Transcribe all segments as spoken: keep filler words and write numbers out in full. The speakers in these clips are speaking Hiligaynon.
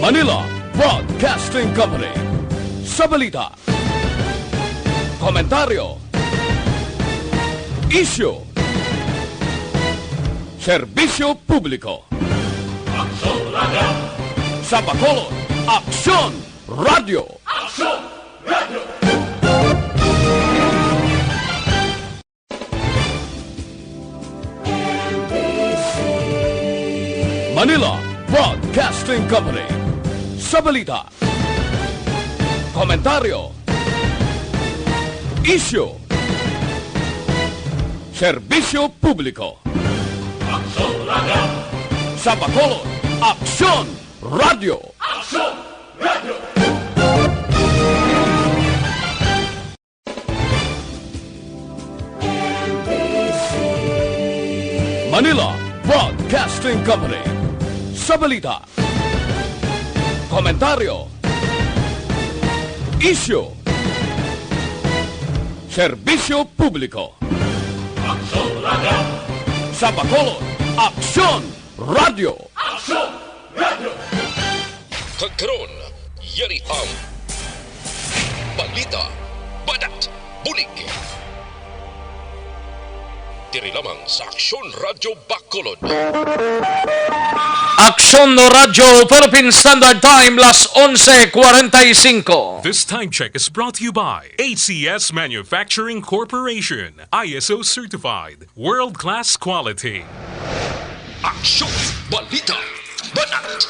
Manila Broadcasting Company. Sa balita, komentaryo, isyu, serbisyo publiko. Aksyon Radio! Sa Bacolod, Aksyon Radio! Aksyon Radio! Manila Broadcasting Company. Sa balita, komentaryo, isyu, serbisyo publiko. Aksyon Radio! Sa Bacolod, Aksyon Radio! Aksyon Radio! Manila Broadcasting Company. Sa balita, komentaryo, isyu, serbisyo publiko. Aksyon Radio! Sa Bacolod, Aksyon Radio! Aksyon Radio! Kag karon, yari ang balita, banat, bulig. Diri lamang sa Aksyon Radio Bacolod. Aksyon Radyo Philippine Standard Time, las onse cuarenta y cinco. This time check is brought to you by A C S Manufacturing Corporation, I S O certified, world-class quality. Aksyon, balita, banat,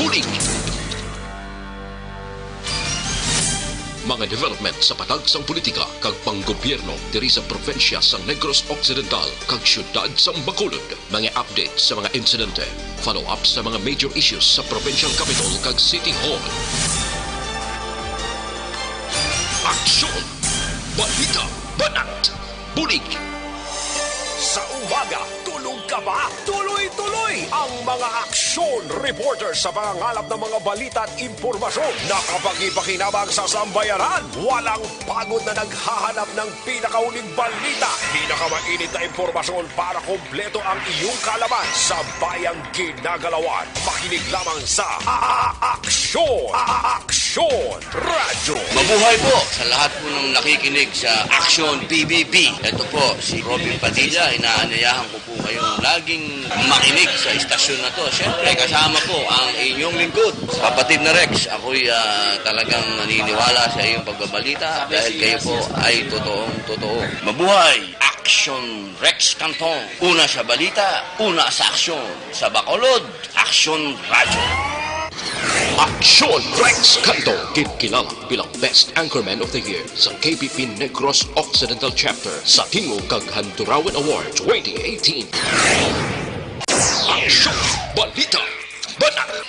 bulig. Mga development sa patag sang politika kag panggobyerno diri sa probinsya sang Negros Occidental kag siyudad sang Bacolod. Mga update sa mga insidente, follow-up sa mga major issues sa provincial capitol kag city hall. Aksyon! Balita! Banat! Bulig! Sa umaga, tulog ka ba? Tuloy-tuloy ang mga aksyon reporter sa pangangalap ng mga balita at impormasyon na kapakipakinabang sa sambayanan. Walang pagod na naghahanap ng pinakauling balita, pinakamainit na impormasyon para kompleto ang iyong kaalaman sa bayang ginagalawan. Makinig lamang sa A-, A-, Aksyon, A-, A-, Aksyon Radyo. Mabuhay po sa lahat po ng nakikinig sa Aksyon P B B. Ito po si Robin Padilla. Inaanyayahan ko po kayong laging makinig sa istasyon na to. Siyempre, kasama po ang inyong lingkod, kapatid na Rex. Ako'y, ah, talagang naniniwala sa iyong pagbabalita dahil kayo po ay totoong totoo. Mabuhay! Aksyon Rex Cantong. Una sa balita, una sa aksyon. Sa Bacolod, Aksyon Radyo. Aksyon Rex Cantong, ginkilala bilang Best Anchorman of the Year sa K B P Negros Occidental Chapter sa Tingog kag Handurawan Award twenty eighteen. Aksyon, balita, banat,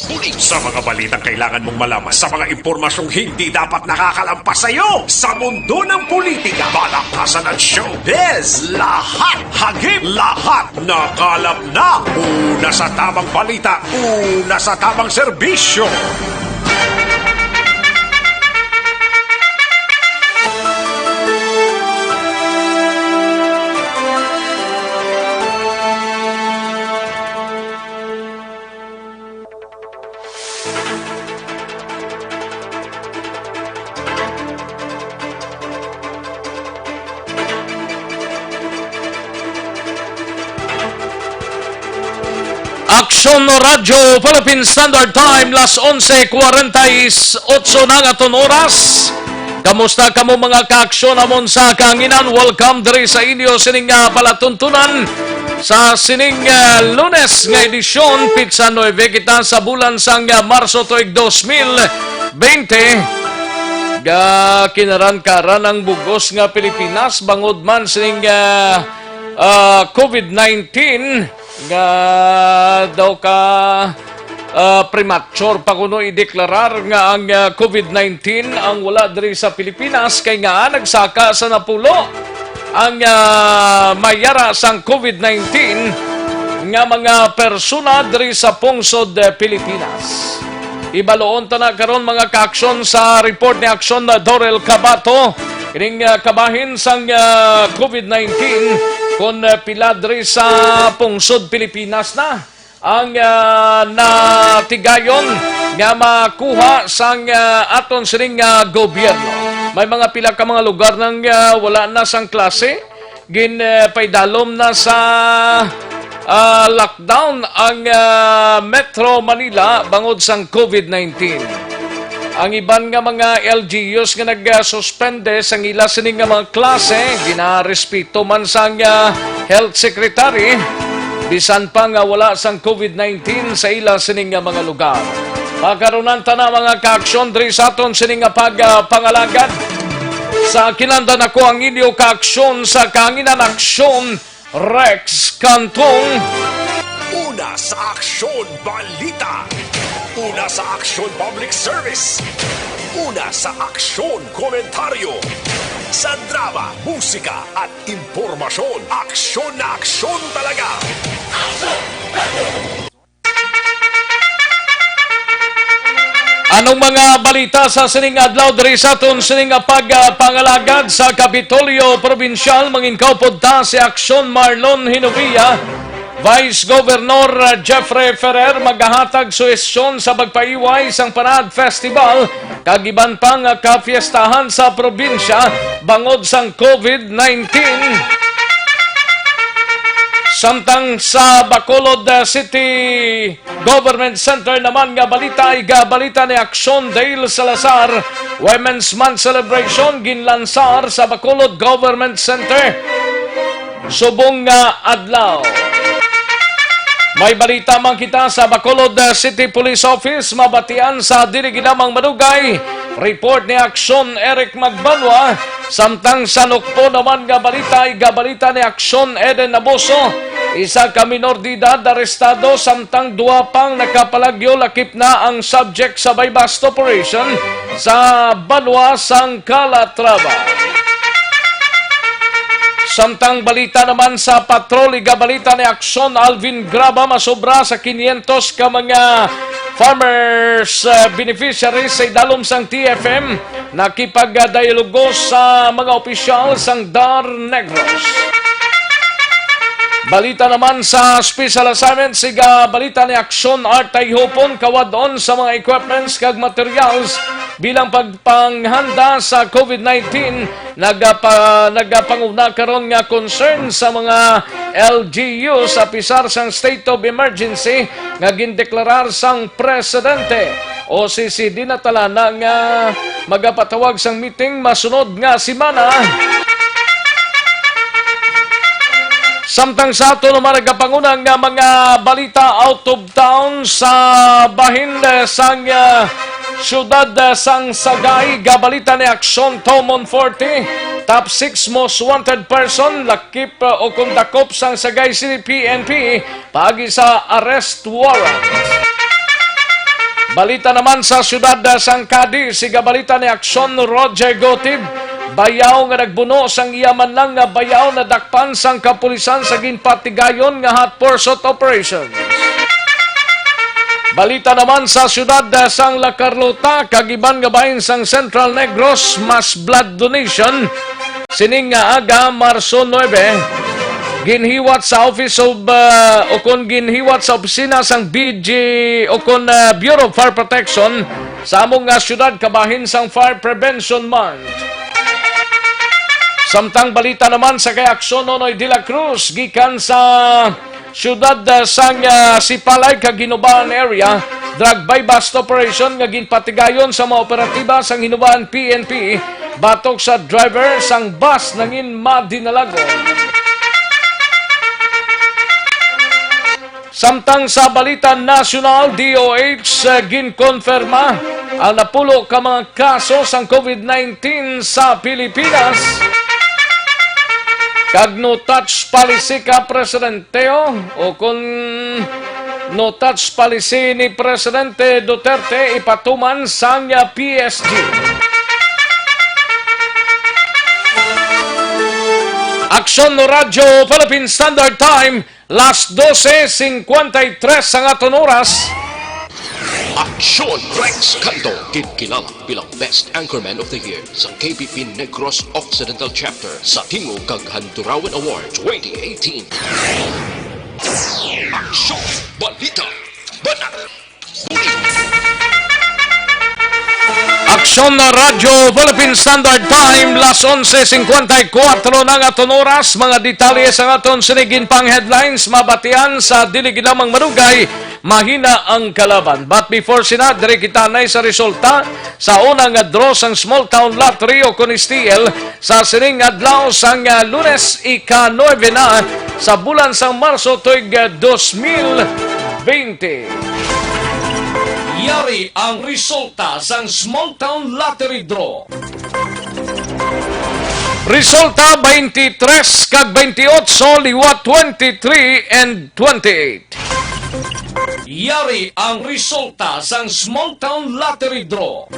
bulig. Sa mga balitang kailangan mong malaman, sa mga impormasyong hindi dapat nakakalampas sa iyo, sa mundo ng politika, palakpasan at showbiz, lahat, hagip, lahat, nakalap na. Una sa tamang balita, una sa tamang serbisyo. Aksyon Radyo Philippine Standard Time, las onse cuarenta y ocho na nga aton oras. Kamusta kamo, mga kaaksyon namon sa kahanginan? Welcome diri sa inyo sining, ah, palatuntunan sa sining, ah, Lunes nga edisyon, pitsa nuebe kita sa bulan sang, ah, Marso tuig dos mil bente. Ga kinaran-karan ang bug-os nga Pilipinas bangod man sining, ah, ah, COVID nineteen nga daw ka, ah, premature pa kuno ideklarar nga ang, ah, COVID nineteen ang wala diri sa Pilipinas, kay nga nagsaka sa napulo ang, ah, mayara sang COVID nineteen nga mga persona diri sa pungsod, eh, Pilipinas. Ibaluon ta na karon, mga kaaksyon, sa report ni Aksyon Dorel Cabato, kining, ah, kabahin sang, ah, COVID nineteen, kon, ah, pila diri sa pungsod Pilipinas na ang, ah, natigayon nga makuha sang, ah, aton sining, ah, gobyerno. May mga pila ka mga lugar nang, ah, wala na sang klase, gin, ah, paidalom na sa, ah, lockdown ang, ah, Metro Manila bangod sang covid nineteen. Ang iban nga mga L G Us nga nagasuspende sang ila sini nga mga klase, ginarespeto man sang, ah, health secretary, bisan pa nga wala sang covid nineteen sa ila sini nga mga lugar. Pakarunan ta na, mga kaaksyon, diri sa aton sini nga pag, ah, pangalagad. Sa kinandan ako ang inyo kaaksyon sa kanginan, aksyon, Rex Cantong. Una sa aksyon, balita. Una sa aksyon, public service. Una sa aksyon, komentaryo. Sa drama, musika, at impormasyon, aksyon na aksyon talaga. Anong mga balita sa sining adlaw diri sa aton sining nga pagpangalagad sa Kapitolyo Probinsyal? Mangin kaupod ta si Aksyon Marlon Hinovia, Vice Governor Jeffrey Ferrer magahatag suhestyon sa pagpaiway sang Parade Festival kag iban pa nga kapiestahan sa probinsya bangod sang covid nineteen. Samtang sa Bacolod, uh, City Government Center naman nga balita, igabalita ni Aksyon Dale Salazar, Women's Month Celebration ginlansar sa Bacolod Government Center subong nga adlaw. May balita man kita sa Bacolod, uh, City Police Office, mabatian sa dili ginamang madugay. Report ni Aksyon Eric Magbanwa. Samtang sa Nukpo naman nga balita, igabalita ni Aksyon Eden Naboso, isa ka minor de edad arestado, samtang duha pang nakapalagyo, lakip na ang subject sa buy-bust operation sa banwa sang Calatrava. Samtang balita naman sa patrol, igabalita ni Aksyon Alvin Graba, masobra sa quinientos ka mga farmers, uh, beneficiaries sa idalom sang T F M nakipagdialogo sa mga opisyal sang DAR Negros. Balita naman sa special assignment, siga balita ni Aksyon Art Tayhupon, kawadon sa mga equipments kag materials bilang pagpanghanda sa covid nineteen. Nagapa-, nagapanguna karon nga concern sa mga L G U sa apisar sang state of emergency nga gindeklarar sang presidente. O C C, di na tala na nga magapatawag sang meeting masunod nga semana. Samtang sa ato naman nagapanguna nga mga balita out of town, sa bahin, eh, sang, eh, siyudad, eh, sang Sagay, gabalita ni Aksyon Tomon forty, top six most wanted person, lakip, eh, o kung dakop sang Sagay City P N P, paagi sa arrest warrant. Balita naman sa siyudad, ah, sang Cadiz, siga balita ni Aksyon Roger Gotib. Bayaw nga nagbuno sang iya man lang nga bayaw nadakpan sang kapulisan sa ginpatigayon nga hot pursuit operation. Balita naman sa siyudad, ah, sang La Carlota kag iban nga bahin sang Central Negros, mass blood donation. Sining nga aga, Marso nuebe, ginhiwat sa Office of, uh, o kon ginhiwat sa opisina sang B G o kon, uh, Bureau of Fire Protection sa amo nga siyudad kabahin sang Fire Prevention Month. Samtang balita naman sa kay Aksyon Nonoy de la Cruz gikan sa siyudad, ah, sang, ah, Sipalay kag Hinubaan area, drug buy-bust operation nga ginpatigayon sa mga operatiba sang Hinubaan P N P batok sa driver sang bus nangin madinalagon. Samtang sa balita nasyonal, D O H, ah, ginkonfirma ang napulo ka mga kaso sang covid nineteen sa Pilipinas. Kag no touch policy ka, Presidente, o, o kun no touch policy ni Presidente Duterte, ipatuman sang P S G. Aksyon Radyo Philippine Standard Time, las doce cincuenta y tres ang aton oras. Aksyon Rex Canto, ginkilala bilang Best Anchorman of the Year sa K B P Negros Occidental Chapter sa Tingog kag Handurawan Award twenty eighteen. Aksyon, balita, banat, bulig. Aksyon na Radyo Philippine Standard Time, las onse cincuenta y cuatro na nga aton oras. Mga detalye sa aton sinigin pang headlines, mabatian sa dili gid lamang madugay, mahina ang kalaban. But before sina, diri kita na sa resulta sa una nga draw sang Small Town Lottery o kon S T L sa sining adlaw sang, ah, Lunes, ika-nuebe na sa bulan sang Marso tuig, ah, dos mil bente. Yari ang resulta sang Small Town Lottery Draw. Resulta, twenty-three kag twenty-eight, liwat twenty-three and twenty-eight. Yari ang resulta sang Small Town Lottery Draw.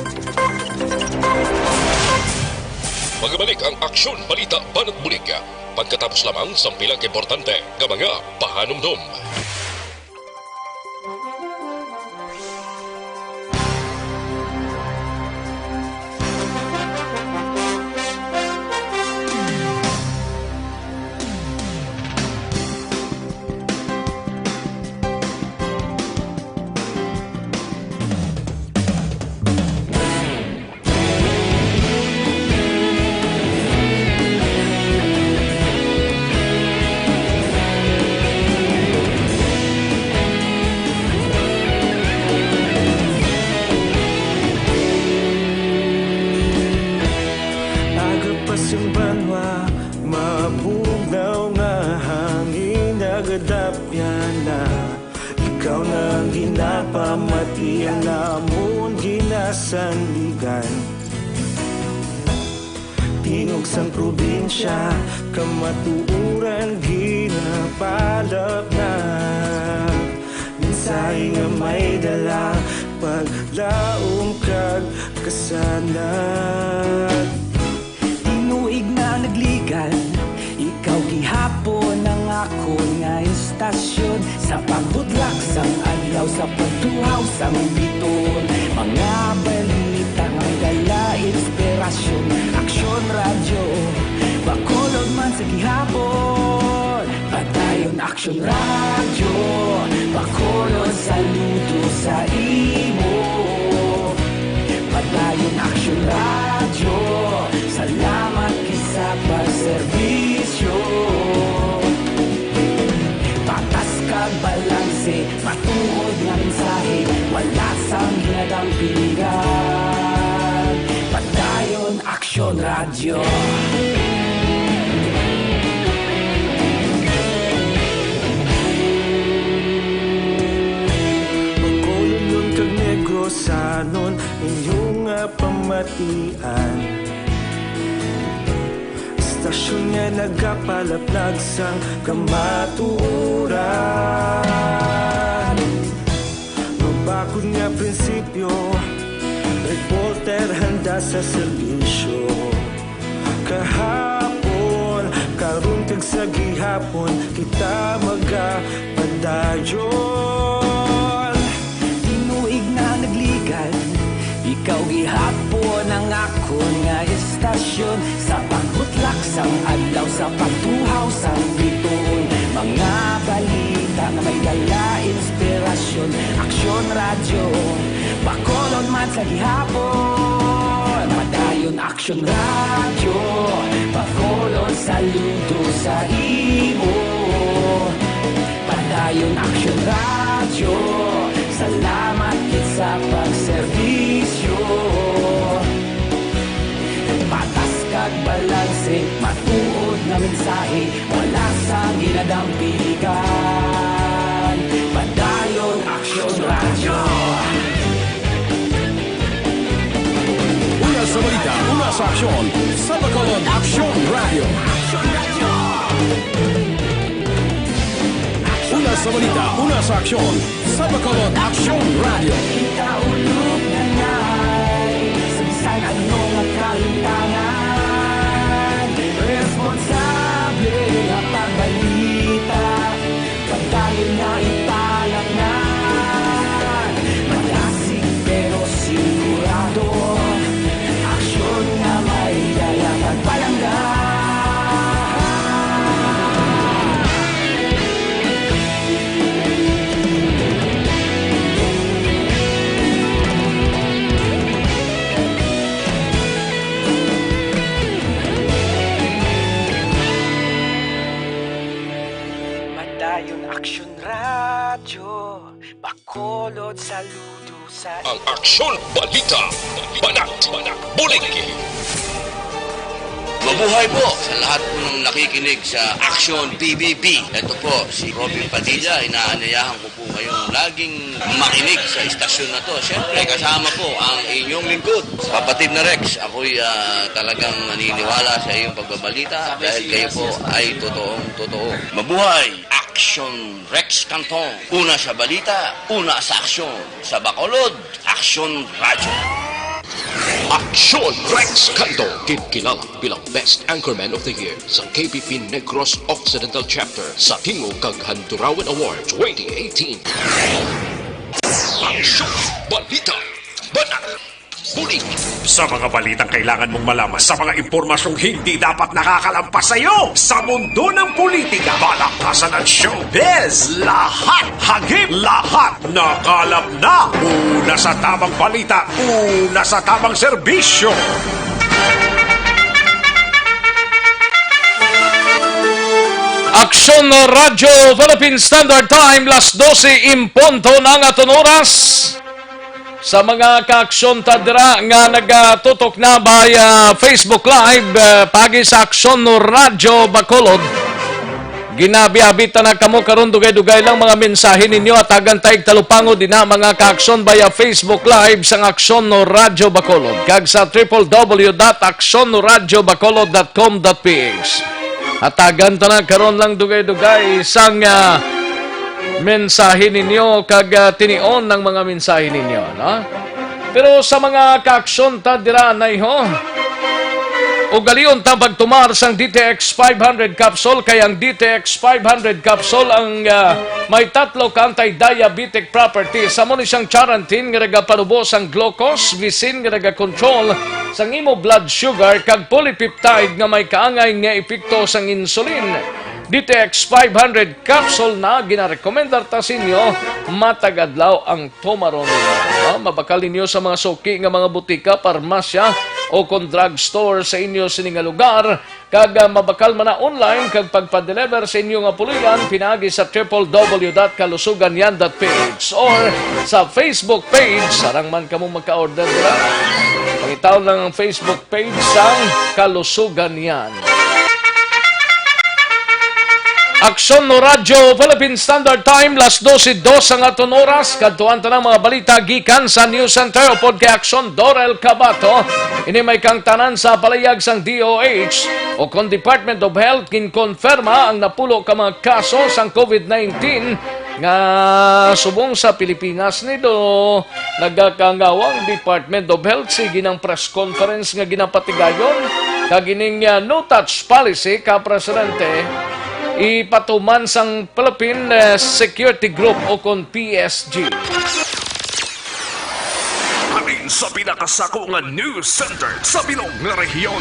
Magbalik ang Aksyon Balita Banat Bulig, pagkatapos lamang sang pila ka importante nga mga pahanumdom. Aga pa sing banwa, mabugnaw nga hangin nagadapyan na. Ikaw na ang ginapamati, ang amon ginasandigan. Tingog sang probinsya, kamatuoran ginapalapnag. Mensahe nga may dala, paglaom kag kasanag. Tinuig na nagligan, ikaw gihapon ang akon nga istasyon. Sa pagbutlak sang adlaw, sa pagtuhaw sang biton, mga balita nga may dala inspirasyon. Aksyon Radyo, Bacolod man sa gihapon. Padayon Aksyon Radyo, Bacolod, saludo sa imo. Padayon Aksyon Radyo, salamat gid sa pagserbisyo. Patas kag balanse, matuod nga mensahe, wala sang ginadampigan. Padayon Aksyon Radyo. Bacolodnon kag Negrosanon, inyo nga pamatian. Istasyon nga nagapalaplag sang kamatuoran. Mabakod nga prinsipyo, reporter handa sa serbisyo. Kahapon, karon, kag sa gihapon, kita magapadayon. Tinuig na nagligan, ikaw gihapon ang akon nga istasyon. Sa pagbutlak sang adlaw, sa pagtuhaw sang bituon, mga balita nga may dala inspirasyon. Aksyon Radyo, Bacolod man sa gihapon. Padayon Aksyon Radyo, Bacolod, saludo sa imo. Padayon Aksyon Radyo, salamat gid sa pagserbisyo. Patas kag balanse, matuod nga mensahe, wala sang ginadampigan. Padayon Aksyon Radyo. Una sa balita, una sa aksyon, sa Bacolod Aksyon Radyo. Una sa balita, una sa aksyon, sa Bacolod Aksyon Radyo. Kita ulog na ngay, sa bisan ano nga kalimtangan, responsable nga pagbalita. Pagdayon na ipalangnan, malasig pero sigurado, aksyon nga may dala pagpalangga. Lord, saludo sa Ang Aksyon Balita, Banat, Buliki. Mabuhay po sa lahat po ng nakikinig sa Aksyon P B B. Ito po si Robin Padilla. Inaanyayahan ko po kayong laging makinig sa istasyon na to. Siyempre, kasama po ang inyong lingkod, kapatid na Rex. Ako'y ah, talagang naniniwala sa iyong pagbabalita dahil kayo po ay totoong totoo. Mabuhay! Aksyon Rex Cantong. Una sa balita, una sa aksyon. Sa Bacolod, Aksyon Radyo. Aksyon Rex Cantong, kinkilala bilang Best Anchorman of the Year sa K P P Negros Occidental Chapter sa Tingog kag Handurawan Award twenty eighteen. Aksyon Balita, Banat, Buliki. Sa mga balitang kailangan mong malaman, sa mga impormasyong hindi dapat nakakalampas sa iyo, sa mundo ng politika, palakpasan at showbiz, lahat, hagip, lahat, nakalap na. Una sa tamang balita, una sa tamang serbisyo. Aksyon Radyo Philippine Standard Time, las dose en punto na ang aton oras. Sa mga kaaksyon ta dira nga nagatutok na by, ah, Facebook Live, ah, paagi sa Aksyon Radyo Bacolod. Ginabiabita na kamo karon, dugay-dugay lang mga mensahe ninyo, atagan ta og talupangon dinha mga kaaksyon via Facebook Live sang Aksyon Radyo Bacolod kag sa triple W dot aksyon radyo bacolod dot com dot P H. Atagan ta na karon lang dugay-dugay sang, ah, mensahe ninyo kag, ah, tinion ang mga mensahe ninyo, no? Pero sa mga kaaksyon ta dira, anay ho, ugalion ta pagtumar sang D T X five hundred capsule, kay ang D T X five hundred capsule ang, ah, may tatlo ka anti-diabetic properties. Amo ni siyang charantin nga nagapanubo sang glucose, visin nga nagakontrol sang imo blood sugar, kag polypeptide nga may kaangay nga epekto sang insulin. D T X five hundred capsule na ginarekomendar ta sa inyo matag adlaw ang tumaron ninyo. Ah, mabakal ninyo sa mga suki nga mga butika, parmasya, o kon drugstore sa inyo sini nga lugar, kag, ah, mabakal man na online kag pagpa-deliver sa inyo nga puloy-an pinaagi sa triple W dot kalusuganyan dot P H or sa Facebook page. Sarang man kamo magka-order dira, pangitaon lang ang Facebook page sang Kalusuganyan. Aksyon Radyo Philippine Standard Time, las dose dos ang aton oras. Kadtuan ta na ang mga balita gikan sa News Center upod kay Aksyon Dorel Cabato. Ini may kaangtanan sa palayag sang D O H o kon Department of Health, ginkonfirma ang napulo ka mga kaso sang COVID nineteen nga subong sa Pilipinas. Nido nagakangawang Department of Health, sige nang press conference nga ginapatigayon kag ining, ah, no-touch policy ka presidente ipatuman sang Philippine, eh, Security Group o kon P S G. Halin sa pinakasako nga news center sa bilog nga rehiyon.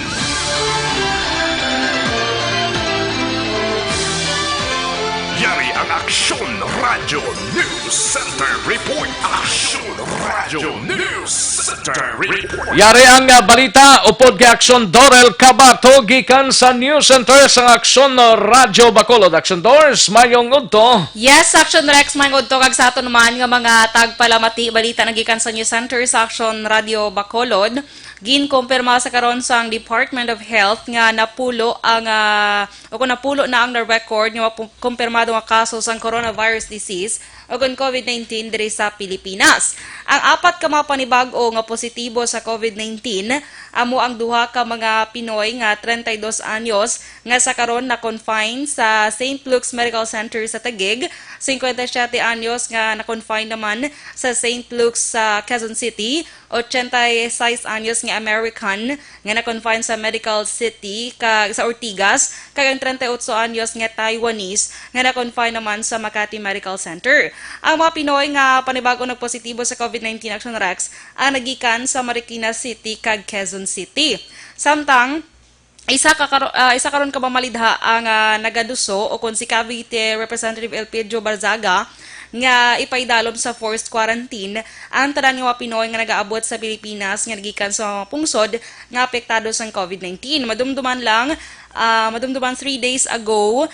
Yari ang Aksyon Radyo News Center Report. Aksyon Radyo News Center Report. Yari ang, ah, balita upod kay Aksyon Dorel Cabato gikan sa News Center sang Aksyon Radyo Bacolod. Aksyon Dors, mayong udto. Yes, Aksyon Rex, mayong udto kag sa aton man nga mga tagpalamati, balita na gikan sa News Center sa Aksyon Radyo Bacolod. Ginkumpirma sa karon sang Department of Health nga napulo ang, ah, o kung napulo na ang na-record nga mapu-, kumpirmado nga kaso sang coronavirus disease o kon COVID nineteen diri sa Pilipinas. Ang apat ka mga panibag-o nga positibo sa COVID nineteen amo ang duha ka mga Pinoy nga treinta y dos anyos nga sa karon na-confine sa Saint Luke's Medical Center sa Taguig, cincuenta y siete anyos nga na-confine naman sa Saint Luke's sa Quezon City, ochenta y seis anyos nga American nga na-confine sa Medical City kag sa Ortigas, kag ang treinta y ocho anyos nga Taiwanese nga na-confine naman sa Makati Medical Center. Ang mga Pinoy nga panibag-o nagpositibo sa COVID nineteen, Action Rex, ang nagikan sa Marikina City kag Quezon City. Samtang, isa ka karo-, ah, isa karon ka mamalidha ang, ah, nagaduso o kon si Cavite Representative Elpidio Barzaga nga ipaidalom sa forced quarantine ang tanan nga mga Pinoy nga nagaabot sa Pilipinas nga nagikan sa mga pungsod nga apektado sang COVID nineteen. Madumduman lang, ah, madumduman three days ago,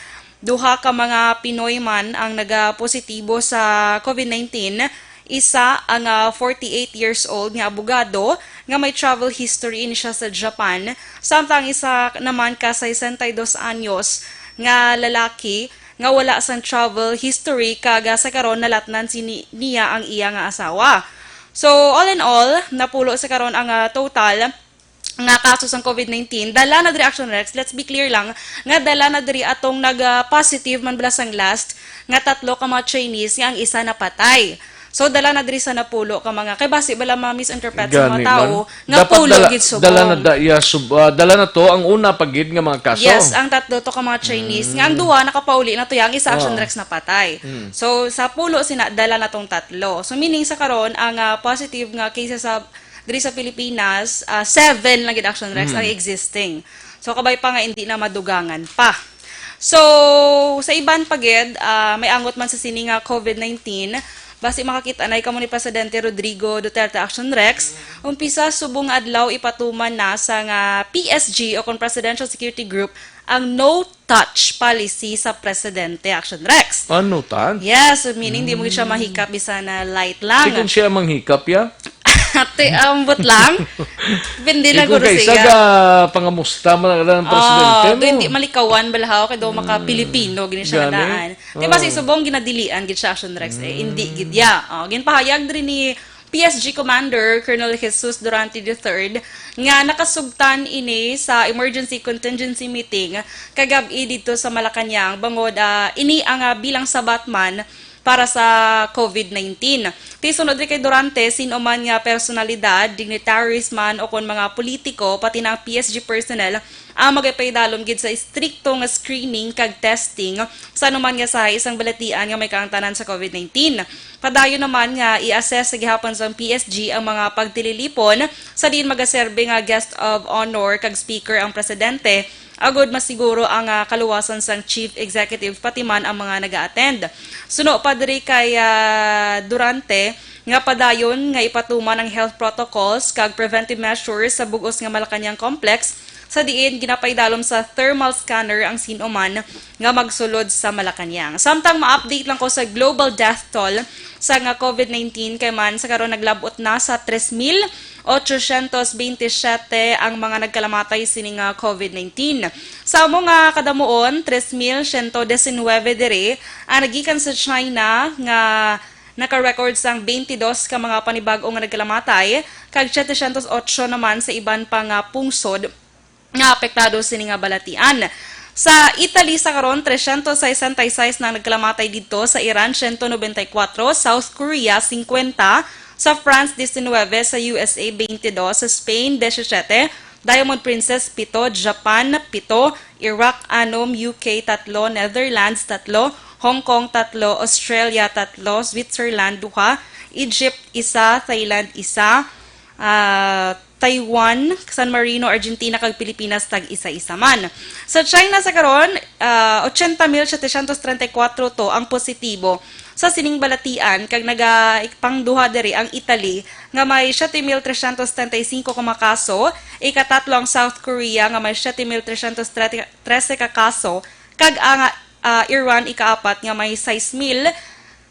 duha ka mga Pinoy man ang nagapositibo sa COVID nineteen Isa ang, ah, forty-eight years old nga abogado nga may travel history ini siya sa Japan, samtang isa naman ka sesenta y dos anyos nga lalaki nga wala sang travel history kag, ah, sa karon nalatnan si ni-, niya ang iya nga asawa. So, all in all, napulo sa karon ang, ah, total nga kaso sang COVID nineteen, dala na diri, Action Rex. Let's be clear lang, nga dala na diri atong nag, ah, positive man bala sang last nga tatlo ka mga Chinese nga ang isa napatay. So, dala na diri sa napulo ka mga, kay basi bala ma-misinterpret sa mga Gani tawo man. nga Dapat pulo dala, gid subong. dala na da, iya sub-, ah, dala na to ang una pa gid nga mga kaso. Yes, ang tatlo to ka mga Chinese, nga ang Mm. duha nakapauli na to, ya, ang isa, Action Oo. Rex, napatay. Mm. So, sa pulo sina, dala na tong tatlo. So, meaning sa karon, ang, ah, positive nga cases sa diri sa Pilipinas, ah, seven lang gid, Action Rex, Mm. ang existing. So, kabay pa nga hindi na madugangan pa. So, sa iban pa gid, ah, may angot man sa sini nga COVID nineteen, basi makakita na kamo ni Presidente Rodrigo Duterte, Action Rex, umpisa subong adlaw ipatuman na sa nga P S G o kon Presidential Security Group ang no touch policy sa presidente, Action Rex. Ano tan? Yes, so meaning di mo gid siya Mm. mahikap bisan na light lang. Sige siya manghikap, ya? Ate, ambot lang. Depende na Di kung guro kaysa siya. ga pangamusta man ang Ah, presidente mo. Hindi malikawan balahaw kay daw maka Mm. Pilipino gini siya Gani. nga daan. Di ba si Oh. Subong ginadilian gid siya, Action Rex, eh, hindi gid Mm. ya. Oh, ginpahayag diri ni P S G Commander Colonel Jesus Durante the third nga nakasugtan ini sa emergency contingency meeting kagab-i didto sa Malacañang bangod, ah, ini ang, ah, bilang sabat man para sa COVID nineteen. Ti sunod ri kay Durante, sin-o man nga personalidad, dignitaries man o kon mga politiko, pati na ang P S G personnel, ang magapaidalom gid sa istrikto nga screening kag testing sa anuman nga sahi sang balatian nga may kaangtanan sa COVID nineteen. Padayon naman nga i-assess sa gihapon sang P S G ang mga pagtililipon sa diin magaserbi nga guest of honor kag speaker ang presidente, agud masiguro ang, ah, kaluwasan sang chief executive pati man ang mga naga-attend. Suno pa diri kay, ah, Durante nga padayon nga ipatuman ang health protocols kag preventive measures sa bug-os nga Malacañang complex sa diin ginapaidalom sa thermal scanner ang sin-o man nga magsulod sa Malacañang. Samtang ma-update lang ko sa global death toll sa nga COVID nineteen, kay man sa karon naglab-ot na sa tres mil ochocientos veintisiete ang mga nagkalamatay sini nga COVID nineteen. Sa amo nga kadamuon, tres mil siyento disinwebe diri ang nagikan sa China nga naka-record sang twenty-dos ka mga panibag-o nga nagkalamatay, kag setecientos ocho naman sa iban pa nga pungsod nga apektado sini nga balatian. Sa Italy sa karon, trescientos sesenta y seis na nagkalamatay didto, sa Iran, ciento noventa y cuatro, South Korea, cincuenta, sa France, diecinueve, sa U S A, veintidós, sa Spain, diecisiete, Diamond Princess, pito, Japan, pito, Iraq, anom, U K, tatlo, Netherlands, tatlo, Hong Kong, tatlo, Australia, tatlo, Switzerland, duha, Egypt, isa, Thailand, isa, ah, Taiwan, San Marino, Argentina, kag Pilipinas, tag-isa-isa man. Sa China sa karon, ah, ochenta mil setecientos treinta y cuatro to ang positibo sa sining balatian, kag nagapangduha diri ang Italy nga may siete mil trescientos setenta y cinco ka mga kaso, ikatatlo ang South Korea nga may siete mil trescientos trece ka kaso, kag ang, ah, Iran ikaapat nga may sais mil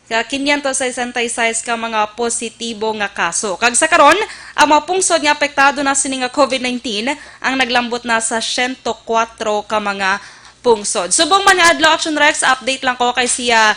ka quinientos sesenta y seis ka mga positibo nga kaso. Kag sa karon, ang mga pungsod nga apektado na sini nga COVID nineteen ang naglambot na sa siyento kuwatro ka mga pungsod. Subong man nga adlaw, Action Rex, update lang ko kay siya,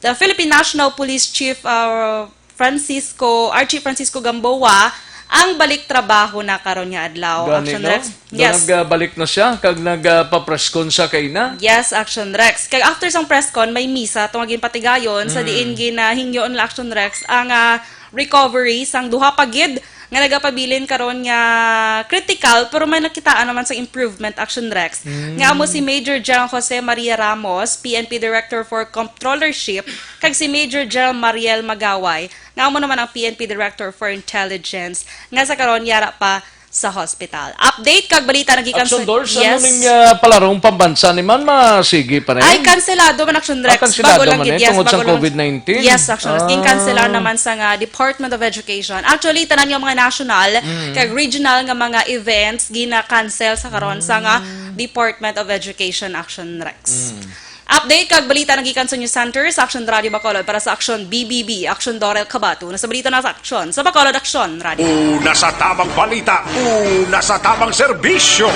the Philippine National Police Chief, uh, Francisco, Archie Francisco Gamboa, ang balik trabaho na karon nga adlaw. Gani, Action no? Rex. Yes. Nag, ah, balik na siya, kag nag, ah, papreskon siya kay na. Yes, Action Rex. Kag after sang preskon, may misa tong ginpatigayon sa Mm. diin ginahingyo nila, Action Rex, ang, ah, recovery sang duha pa gid nga nagapabilin karon nga critical, pero may nakitaan naman sa improvement, Action Rex. Mm. Nga amo si Major General Jose Maria Ramos, P N P Director for Controllership, kag si Major General Mariel Magaway, nga amo naman ang P N P Director for Intelligence, nga sa karon yara pa sa hospital. Update kag balita nagikan sa Action Dors, ano Yes. ning, ah, palarong pambansa ni man, masigi pa rin? Ay, kanselado man, Action Ah, Rex. kanselado Bago lang man gid, eh, yes, tungod sa bago lang. COVID nineteen? Yes, Action Rex. Ah. King-cancela naman sa nga Department of Education. Actually, tanan nga mga national Mm. kag regional nga mga events gina-cancel sa karon sa nga Mm. Department of Education, Action Rex. Mm. Update kag balita nagikan sa News Center sa Aksyon Radio Bacolod para sa Aksyon B B B, Aksyon Dorel Kabato. Una sa balita na sa Aksyon sa Bacolod Aksyon Radio. Una sa tabang balita, una sa tabang serbisyo.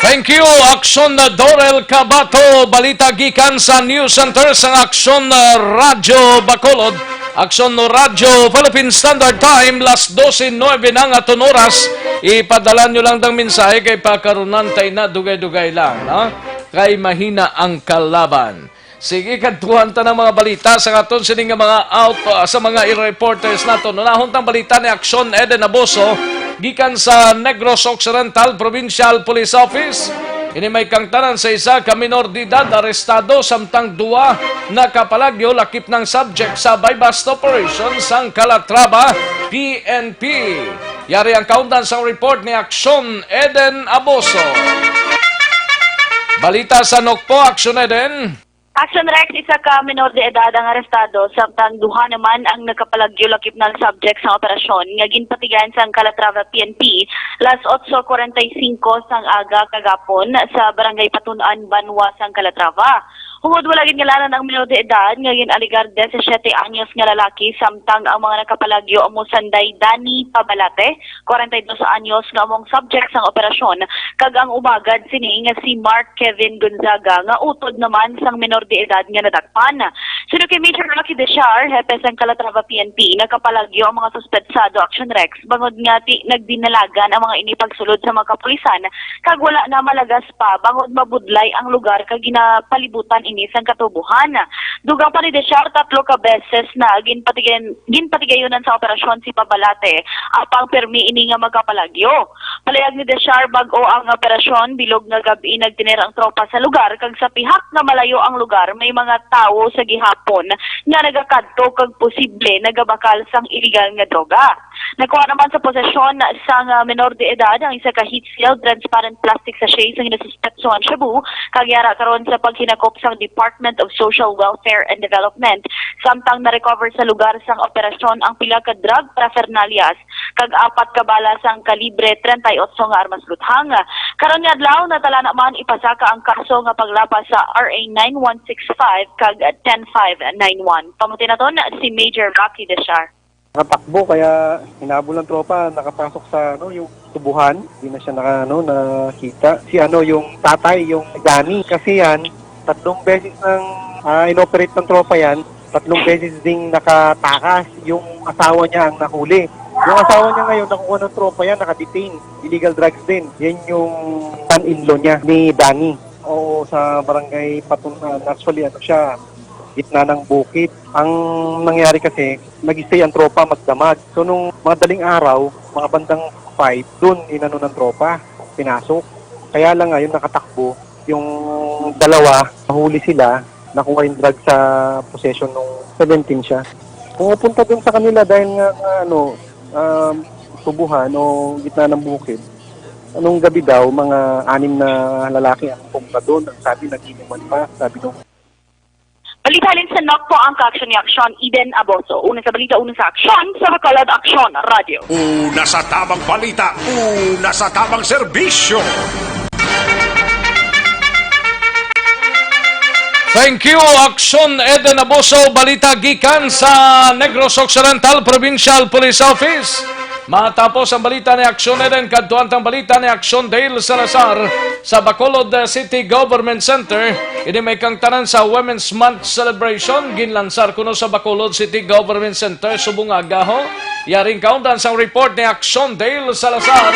Thank you, Aksyon Dorel Kabato. Balita gikan sa News Center sa Aksyon, uh, Radio Bacolod. Aksyon no Radyo Philippine Standard Time, las dose nuebe na nga aton oras. Ipadala nyo lang dang mensahe kay pakarunan tay na dugay-dugay lang, no? Kay mahina ang kalaban. Sige, kadtuhan ta ng mga balita sa aton sini nga mga out, uh, sa mga reporters naton. Unahon tang balita ni Aksyon Eden Aboso gikan sa Negros Occidental Provincial Police Office. Ini may kangtanan sa isa ka minor de edad arestado samtang duha nakapalagyo lakip ng subject sa buy-bust operation sang Calatrava P N P. Yari ang kaundan sang report ni Aksyon Eden Aboso. Balita sa Nokpo, Aksyon Eden. Action Rex, isa ka minor de edad ang arestado, samtang duha naman ang nakapalagyo lakip ng subject sang operasyon nga ginpatigayan sang Calatrava P N P las otso cuarenta y cinco sang aga kagapon sa Barangay Patun-an, Banwa sang Calatrava. Hungod wala gingalanan ang minor de edad nga gin-alegar disisiete anyos nga lalaki, samtang ang mga nakapalagyo amo sanday Danny Pabalate, cuarenta y dos anyos, nga among subject sang operasyon, kag ang umagad sini nga si Mark Kevin Gonzaga, nga utod naman sang minor de edad nga nadakpan. Suno kay Major Rocky Deshar, hepe sang Calatrava P N P, nakapalagyo ang mga suspetsado, Action Rex, bangod nga ti nagdinalagan ang mga ini pagsulod sa mga kapulisan, kag wala na malagas pa bangod mabudlay ang lugar kag ginapalibutan ini sang katubohan. Dugang pa ni Deshar, tatlo ka beses na ginpatigan-, ginpatigayonan sa operasyon si Pabalate, apang pirmi ini nga magkapalagyo. Palayag ni Deshar, bag-o ang operasyon, bilog nga gab-i nagtener ang tropa sa lugar, kag sa pihak nga malayo ang lugar, may mga tawo sa gihapon nga nagakadto kag posible nagabakal sang iligal nga droga. Nakuha naman sa posesyon sang, ah, menor de edad ang isa ka heat-sealed transparent plastic sachet sang ginasuspetsohan shabu, kag yara karon sa paghinakop sang Department of Social Welfare and Development. Samtang na-recover sa lugar sang operasyon ang pila ka drug paraphernalias kag apat ka bala sang kalibre treinta y ocho nga armas luthang. Karon nga adlaw, natala naman ipasaka ang kaso nga paglapas sa R A nine one six five kag ten five nine one. Pamati naton si Major Rocky Deshar. Nakatakbo, kaya hinabol ng tropa, nakapasok sa, ano, yung tubuhan. Hindi na siya naka-, ano, nakita. Si, ano, yung tatay, yung Danny. Kasi yan, tatlong beses nang, ah, inoperate ng tropa yan. Tatlong beses ding nakatakas. Yung asawa niya ang nahuli. Yung asawa niya ngayon, nakuha ng tropa yan, nakadetain. Illegal drugs din. Yan yung son-in-law niya, ni Danny. Oo, sa barangay Patunan. Actually, ano siya, gitna ng bukid. Ang nangyari kasi, nag-stay ang tropa magdamag. So, nung mga daling araw, mga bandang five, dun inano ng tropa, pinasok. Kaya lang ngayon nakatakbo. Yung dalawa, nahuli sila, nakuha yung drug sa possession nung seventeen siya. Pumupunta dun sa kanila dahil nga, nga, ano, um, tubuhan o gitna ng bukid. Anong gabi daw, mga anim na lalaki ang pumunta doon. Ang sabi, nag-inuman pa. Sabi nung Balita halin sa Nokpo, ang kaaksyon ni Aksyon, Eden Aboso. Una sa balita, una sa aksyon, sa Bacolod Aksyon Radio. Una sa tabang balita, una sa tabang serbisyo. Thank you, Aksyon Eden Aboso. Balita gikan sa Negros Occidental Provincial Police Office. Matapos ang balita ni Aksyon Eden, kadtuan tang balita ni Aksyon Dale Salazar sa Bacolod, uh, City Government Center. Ini may kangtanan sa Women's Month celebration, ginlansar kuno sa Bacolod City Government Center subong nga agaho. Yaring kaundan sang report ni Aksyon Dale Salazar.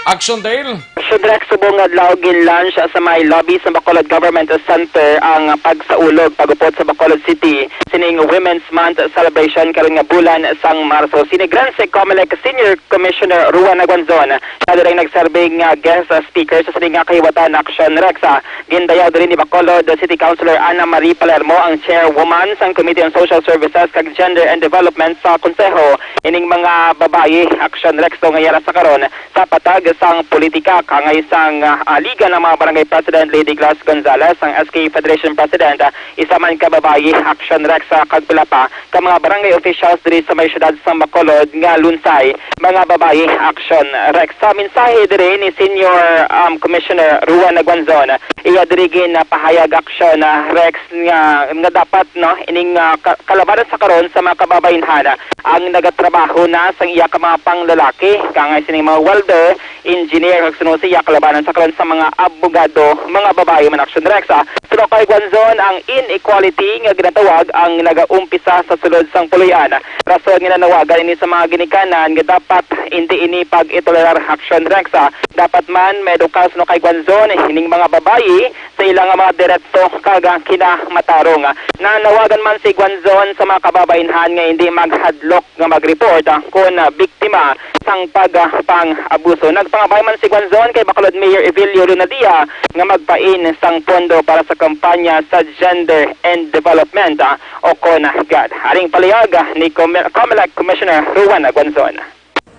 Aksyon Dale. Sudrak subong nga adlaw, ginlaunch sa may lobby sa Bacolod Government Center ang pagsaulog pag-upod sa Bacolod City sining Women's Month celebration karon nga bulan sang Marso. Si Negrense Comelec Senior Commissioner Ruan Aguanzon, siya diri ang nagserbi nga guest speaker sa sini nga kahiwatan. Action Rex, ah, gindayaw diri ni Bacolod City Councilor Ana Marie Palermo, ang chairwoman sang Committee on Social Services kag Gender and Development sa Konseho. Ining mga babayi, Action Rex, to nga yara sa karon, sa patag sang politika, kangay sang, ah, Liga ng mga Barangay President, Lady Glass Gonzalez, ang S K Federation President, ah, isa man ka babayi, Action Rex, ah, kag pila pa ka mga barangay officials diri sa may siyudad sang Bacolod nga lunsay mga babayi. Action Rex. Sa mensahe diri ni Senior, um, Commissioner Ruan Aguanzon, iya diri ginapahayag, Action, ah, Rex, nga, nga dapat, no, ining, ah, ka-, kalabanan sa karon sa mga kababaynhan, ah, ang nagatrabaho na sang iya ka mga panglalaki, kangay sining mga welder, engineer, kag suno sa iya kalabanan sa karon sa mga abogado, mga babayi man. Action Rex, ah. Suno kay Guanzon, ang inequality nga ginatawag ang nagaumpisa sa sulod sang puloy-an. Rason nga nanawagan ini sa mga ginikanan nga dapat hindi ini pag-itolerar. Action Rex, ah. Dapat man maedukar suno kay Guanzon ining mga babayi sa ila nga mga diretso kag kinamatarong. Nanawagan man si Guanzon sa mga kababaynhan nga hindi maghadlok nga mag-report, ah, kon, ah, biktima sang pag, ah, pang-abuso. Nagpangabay man si Guanzon kay Bacolod Mayor Evelio Lunadia nga magpain sang pondo para sa kampanya sa Gender and Development, ah, o kon, ah, GAD. Aring palihag, ah, ni Com-, Comelec Commissioner Ruan Guanzon.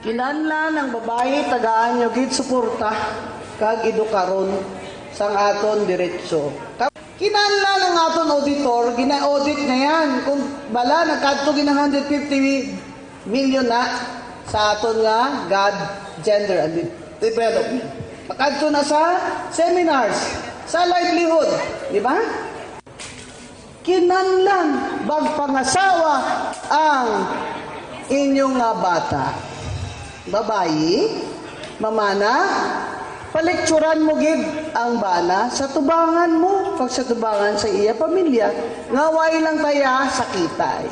Kinahanglan ang babayi tagaan nyo gid suporta kag edukaron sang aton diretso. Ka-, kinahanglan ang aton auditor, gina-audit na yan. Kung bala, nagkadto gid ang hundred fifty million na sa aton nga GAD, Gender and De-, Development. Makadto na sa seminars, sa livelihood, di ba? Kinahanglan magpangasawa ang inyo nga bata. Babayi, mamana, palikturan mo gid ang bana sa tubangan mo, kag sa tubangan sa iya pamilya, nga way lang taya sakitay.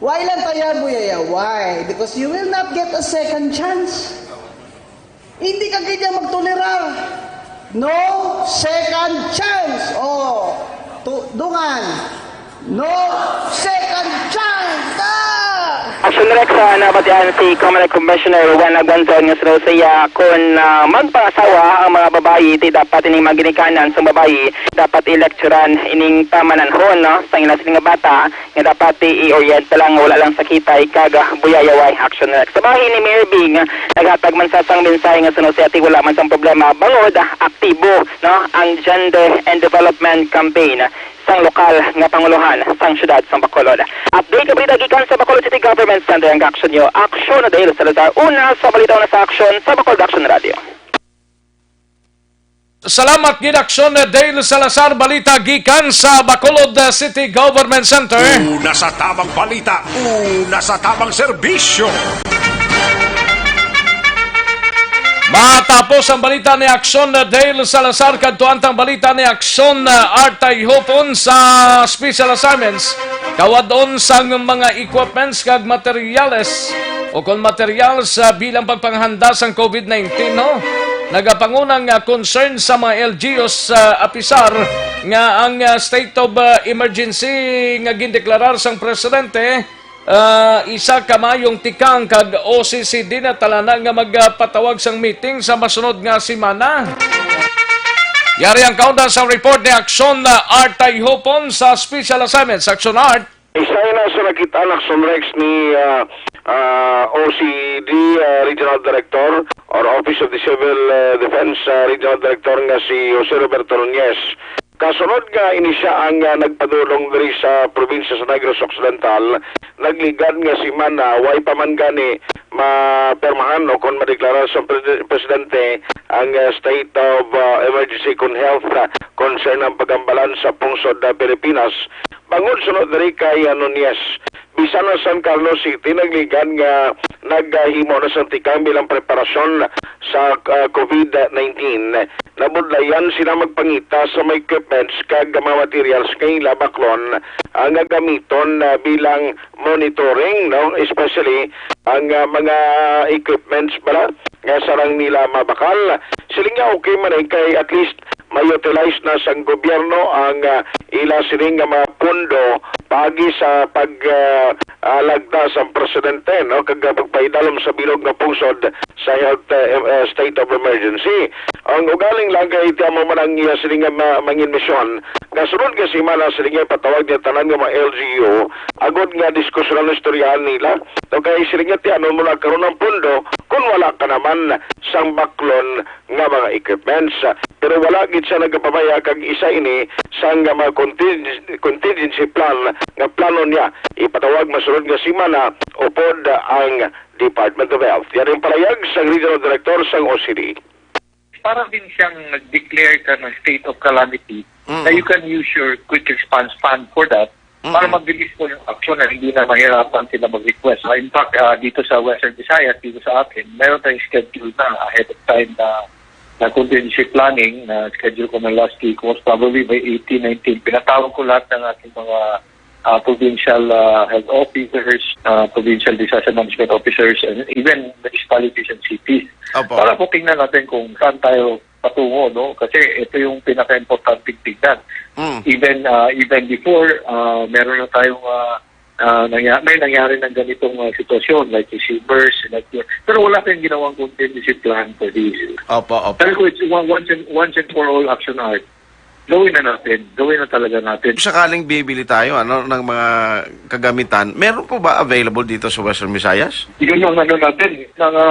Way lang taya buyayaway, because you will not get a second chance. Hindi ka gid niya magtolerar. No second chance. Oh, tu-, dungan. No second chance. Ah! Action Rex, ah, nabatian si Comelec Commissioner Juan Aguanzon nga suno sa iya, kon, ah, magpangasawa ang mga babayi, ti dapat ining mga ginikanan sang babayi, dapat i-lecturan ining pamananhon, no, sang ila sini nga bata, nga dapat i-orient na lang, wala lang sakitay kag, ah, buyayaway. Action Rex. Sa bahin ni Mayor Bing, ah, naghatag man sa sang mensahe nga suno siya ti wala man sang problema bangod, ah, aktibo, no, ang Gender and Development Campaign sang lokal nga pangulohan sang siyudad sang Bacolod. Update nga balita gikan sa Bacolod City Government Center ang action nyo. Action na dahil sa Lazar. Una sa balita, una sa action sa Bacolod Action Radio. Salamat gid, Action Dale Salazar. Balita gikan sa Bacolod City Government Center. Una sa tamang balita, una sa tamang serbisyo. Matapos ang balita ni Action Dale Salazar, kadto ang balita ni Action Artay Hopon sa Special Assignments. Kawad-on sang mga equipments kag materyales o kon materials, ah, bilang pagpanghanda sang COVID nineteen, no? Nagapanguna nga concern sa mga L G Us, ah, apisar nga ang, ah, state of, ah, emergency nga gindeklarar sang presidente, ah, isa ka maayong tikang kag O C C D na talana nga magapatawag sang meeting sa masunod nga semana. Yari ang kaunda sang report ni Action, ah, Art Tayhopon sa Special Assignments. Action Art. Isa na sa nakit-an, Action Rex, ni, ah, ah, O C D, ah, Regional Director or Office of the Civil, ah, Defense, ah, Regional Director nga si Jose Roberto Nunez. Kasunod nga ini siya ang, ah, nagpadulong diri sa probinsya sa Negros Occidental, nagligad nga semana, way pa man gani mapirmahan o kon madeklarar sa pre-, presidente ang, ah, state of, ah, emergency kon health, ah, concern ang pagambalan sa pungsod, ah, Pilipinas. Bangod suno diri kay, ah, Nunez, bisan ang San Carlos City nagligad nga naghimo na sang tikang bilang preparasyon sa, ah, COVID nineteen. Nabudlayan sila magpangita sa mga equipments kag mga materials nga ila baklon, ah, nga gamiton, ah, bilang monitoring, no? Especially ang, ah, mga equipments bala nga sarang nila mabakal. Siling niya okay man ay kay at least ma-utilize na sang gobyerno ang, ah, ila sining nga mga pondo paagi sa pag, ah, ah, lagda sang presidente, no, kag, ah, pagpaidalom sa bilog nga pungsod sa health, ah, em-, ah, state of emergency. Ang ugaling lang kay ti amo man ang iya sining nga ma-, mangin misyon. Kasunod nga semana siling niya patawag niya tanan nga mga L G U agod nga diskusyonan, istoryahan nila. No, kay siling niya ti ano mo na karon ang pondo kung wala ka naman sang baklon nga mga equipments. Pero wala gid siya nagapabaya kag isa ini sang mga conting-, contingency plan nga plano niya ipatawag masunod nga semana upod ang Department of Health. Yan ang palayag sang Regional Director sang O C D. Para din siyang nag-declare ka ng state of calamity, Mm. na you can use your quick response fund for that para Mm. mabilis po yung action na hindi na mahirapan sila mag-request. Ah, in fact, ah, dito sa Western Visayas, dito sa atin, meron tayong schedule na ahead of time na, na contingency planning na schedule ko na last week, most probably by eighteen, nineteen. Pinatawag ko lahat ng ating mga ah, provincial, ah, health officers, ah, provincial disaster management officers, and even municipalities and cities. Opo. Para po tingnan natin kung saan tayo patungo, no? Kasi ito yung pinaka-importante tingnan. Mm. Even, ah, even before, ah, meron na tayong, ah, ah, nangya-, may nangyari ng ganitong, ah, sitwasyon, like si Shivers, like yun. Pero wala tayong ginawang contingency plan for this. Opo, opo. Sabi ko, it's one, once and, once and for all action, Art. Gawin na natin. Gawin na talaga natin. Sakaling bibili tayo, ano, ng mga kagamitan, meron po ba available dito sa Western Visayas? Yun ang ano natin, mga,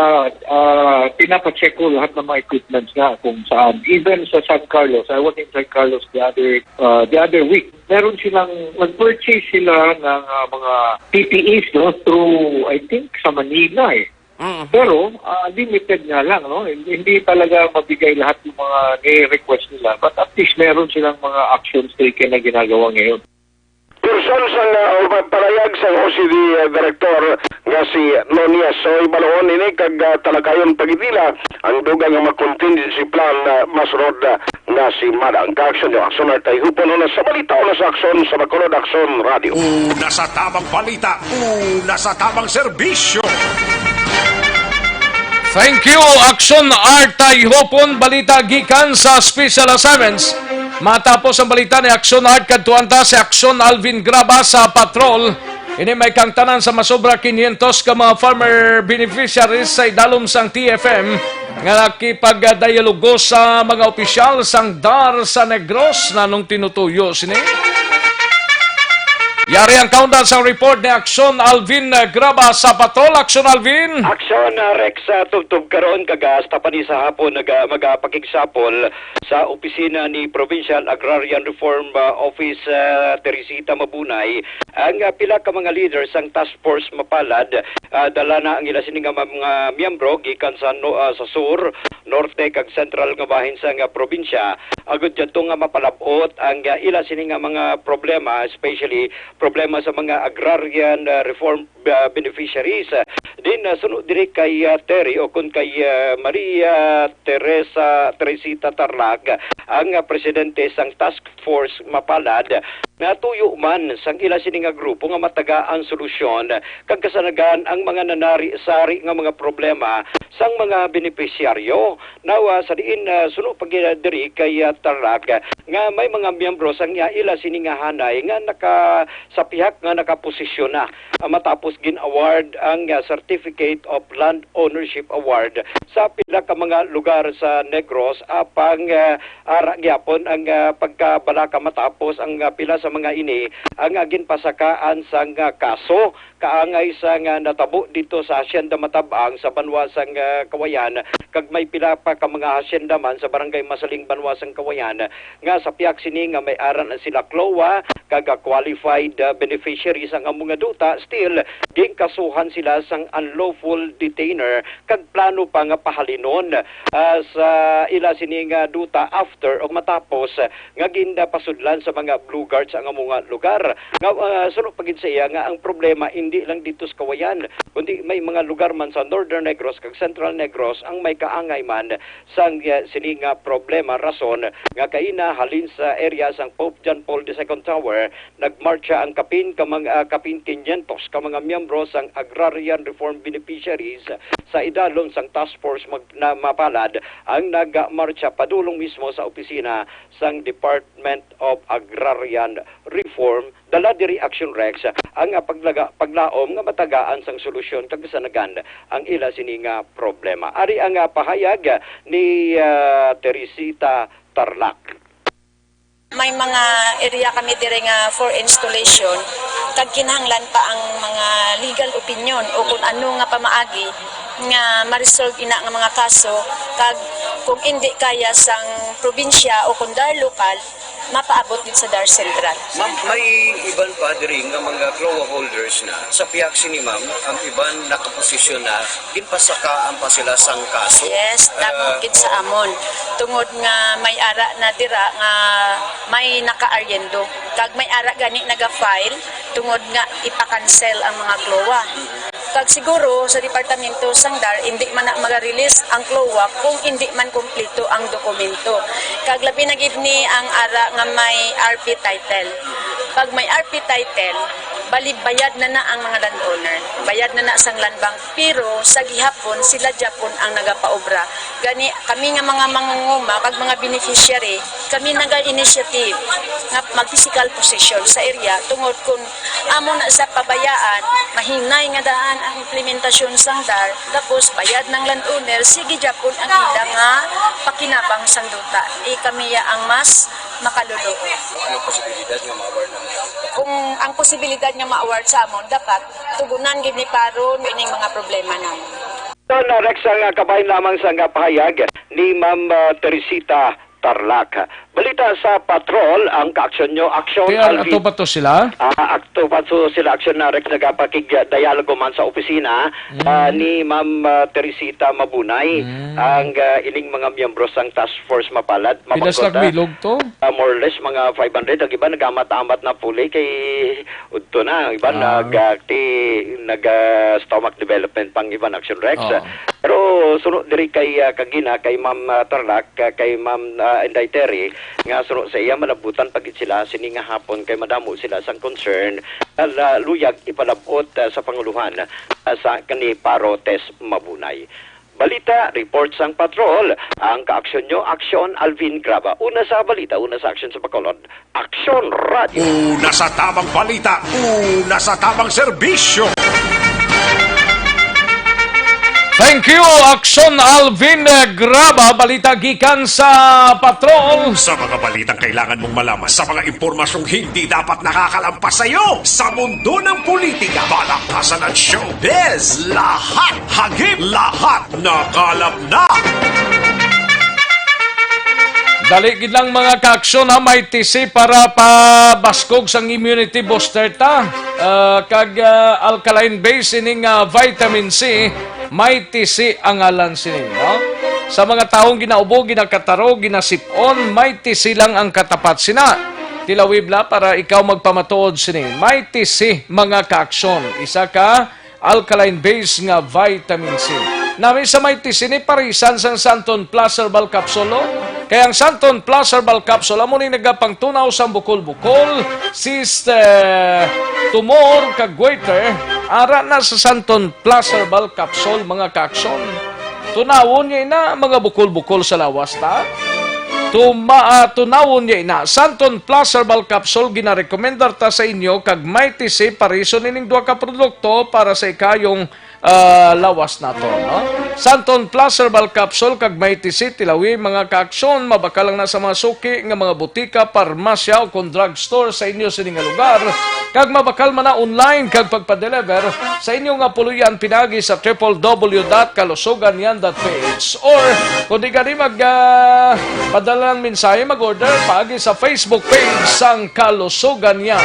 ah, pinapacheck ko lahat ng mga equipments nga kung saan. Even sa San Carlos, I was in San Carlos the other, ah, the other week. Meron silang, nag-purchase sila ng, ah, mga P P Es, no, through, I think, sa Manila, eh. Mm. Pero, ah, limited nga lang, no? Hindi talaga mabigay lahat yung mga nire-request nila. But at least meron silang mga actions taken na ginagawa ngayon. Person sa nga, o pa-, parayag sa O C D, uh, Director nga si Nunez. So, ibaluhon ini kag, uh, talakayon pagidila ang dugang nga mga contingency plan na masunod, uh, nga semana. Ang kaaksyon niyo, Aksyon Artay Hupon, una sa balita, una sa aksyon, sa Bacolod Aksyon Radio. Una sa tamang balita, una sa tamang serbisyo. Thank you, Aksyon Artay Hupon. Balita gikan sa Special Assignments. Matapos ang balita ni Aksyon Art, kadtuan ta si Aksyon Alvin Graba sa Patrol. Ini may kangtanan sa masobra quinientos ka mga farmer beneficiaries sa idalom sang T F M nga nakipagdialogo sa mga opisyal sang dar sa Negros. Nanong tinutuyo sini? Yari ang kaundan sang report ni Aksyon Alvin Graba sa Patrol. Aksyon Alvin! Aksyon, ah, Rex, ah, tubtob karon kag hasta pa ni sa hapon naga-, magapakigsapol sa opisina ni Provincial Agrarian Reform, ah, Office, ah, Teresita Mabunay ang, ah, pila ka mga leader sang Task Force Mapalad. Ah, dala na ang ila sini nga mga miyembro gikan sa no-, ah, sa sur, norte kag sentral nga bahin sang, ah, probinsya. Agud didto nga mapalab-ot ang, ah, ila sini nga mga problema, especially problema sa mga agrarian, ah, reform, ah, beneficiaries. Ah, din, ah, suno diri kay, ah, Terry o kun kay, ah, Maria Teresa, Teresita Tarlac, ang, ah, presidente sang Task Force Mapalad, natuyo man sang ila sini nga grupo nga matagaan solusyon kag kasanagan ang mga nanari-sari nga mga problema sang mga benepisyaryo. Now, ah, sa diin, ah, suno pa gid diri kay, ah, Tarlac, ah, nga may mga miyembro sang iya ila sini nga hanay nga naka-, sa pihak nga nakaposisyon na, ah, matapos gin-award ang, ah, Certificate of Land Ownership Award sa pila ka mga lugar sa Negros, apang, ah, ara gyapon ang, ah, pagkabalaka matapos ang, ah, pila sa mga ini ang, ah, ginpasakaan sang, ah, kaso kaangay sa nga natabo dito sa Hacienda Matabang sa banwa sang, ah, Kawayan, kag may pila pa ka mga hacienda man sa Barangay Masaling, banwa sang Kawayan, nga sa pihak sini nga may aran sila Cloa kag, ah, qualified, ah, beneficiaries ang amo nga duta, still ginkasuhan sila sang unlawful detainer kag plano pa nga pahalinon, ah, sa ila sini nga duta after o matapos, ah, nga ginpasudlan sa mga Blue Guards ang amo nga lugar. Nga, ah, suno pa gid sa iya nga ang problema hindi lang dito sa Kawayan, kundi may mga lugar man sa Northern Negros kag Central Negros ang may kaangay man sang, ah, sini nga problema. Rason nga kaina halin sa area sang Pope John Paul the Second Tower, nagmartsa ang kapin ka mga, ah, kapin quinientos ka mga miyembro sang Agrarian Reform Beneficiaries sa idalom sang Task Force mag-, na Mapalad ang nagmartsa padulong mismo sa opisina sang Department of Agrarian Reform. Dala diri, Action Rex, ang, ah, paglaga-, paglaom nga matagaan sang solusyon kag kasanagan ang ila sini nga problema. Ari ang, ah, pahayag ni, ah, Teresita Tarlac. May mga area kami dire nga for installation. Kag kinahanglan pa ang mga legal opinion o kung ano nga pamaagi nga ma-resolve ina nga mga kaso, kag kung indi kaya sang probinsya o kung dar lokal, mapaabot gid sa dar sentral. Ma'am, may iban pa diri nga mga CLOA holders na. Sa pihak sini, ma'am, ang iban nakaposisyon na, ginpasakaan pa sila sang kaso. Yes, damo Ah, gid sa oo. amon. Tungod nga may ara na dira nga may naka-aryendo. Kag may ara gani naga-file tungod nga ipa-cancel ang mga CLOA. Kag siguro sa departamento sang dar, indi man na maga-release ang CLOA kung indi man kumpleto ang dokumento. Kag labi na gid ni ang ara nga may R P title. Pag may R P title, bali bayad na na ang mga landowner. Bayad na na sang land bank, pero sa gihapon sila gyapon ang nagapaobra. Gani kami nga mga mangunguma kag mga beneficiary, kami naga-initiative nga mag-physical possession sa area tungod kun amo na sa pabayaan, mahinay nga daan ang implementasyon sang dar, tapos bayad ng landowner, sige gyapon ang ila nga pakinabang sang duta. Di kami ya ang mas makalulo. Ano posibilidad nga ma-award naman? Kung ang posibilidad nga ma-award sa amon, dapat tugunan gid ni Paro ining mga problema namin. Ito na, Rex, ang, ah, kabahin lamang sa nga pahayag ni Ma'am, ah, Teresita Tarlac. Balita sa Patrol, ang kaaksyon nyo, aksyon, Kaya Alvin. ato pa to sila? Ah, ato pa to sila, aksyon na, Rex, nagapakig-dialogo man sa opisina, Mm. ah, ni Ma'am, ah, Teresita Mabunay, Mm. ang, ah, ining mga miyembro sang task force mapalad. Pila sila Mapagkot, ah, bilog to? ah, more or less, mga five hundred. Ang iba nagamat-amat na puli kay udto na. Ang iba Ah. nag, ah, ti-, nag, ah, stomach development pang iban, Action Rex. Oo. Pero suno diri kay, ah, kagina, kay Ma'am, ah, Tarlac, ah, kay Ma'am, ah, Inday Terry, nga suno sa iya, malabutan pa gid sila sini nga hapon kay madamo sila sang concern, ah, la-, luyag ipalabot, ah, sa panguluhan, ah, sa kani Paro Tess Mabunay. Balita, report sang patrol, ang kaaksyon nyo, aksyon, Alvin Graba. Una sa balita, una sa aksyon sa Bacolod, Aksyon Radio. Una sa tamang balita, una sa tamang serbisyo. Thank you, Aksyon Alvin Graba. Balita gikan sa patrol. Sa mga balitang kailangan mong malaman, sa mga impormasyong hindi dapat nakakalampas sa iyo, sa mundo ng politika, balaktasan at showbiz, lahat hagip, lahat nakalap na. Dali gid lang, mga kaaksyon, ha, may tisi para pabaskog sang immunity booster ta. Ah, kag, ah, alkaline base ining, ah, vitamin C, may tisi ang ngalan sini, no? Sa mga taong ginaubo, ginakataro, ginasip-on, may tisi lang ang katapat sina. Tilawib la para ikaw magpamatuod sini. May tisi, mga kaaksyon. Isa ka alkaline base nga vitamin C. Nami sa may tisi ni parisan sang Santon Plus Herbal Capsule, kay ang Santon Plus Herbal Capsule amo ni nagapangtunaw sang bukol-bukol, cyst, eh, tumor, kag goiter. Ara na sa Santon Plus Herbal Capsule, mga kaaksyon. Tunawon niya ina, mga bukol-bukol sa lawas ta. Tuma-, ah, tunawon niya ina. Santon Plus Herbal Capsule ginarekomendar ta sa inyo kag may tisi parison ining duha ka produkto para sa ikayong, ah, lawas nato, no? Santon Plus Herbal Capsule kag may tisi tilawi, mga kaaksyon, mabakal lang na sa mga suki nga mga butika, parmasya o kon drugstore sa inyo sini nga lugar, kag mabakal man na online kag pagpa-deliver sa inyo nga puloy-an pinaagi sa triple W dot kalusugan yan dot P H. Or, kung di gani mag, ah, padala ng mensahe, mag-order paagi sa Facebook page sang Kalusugan Yan.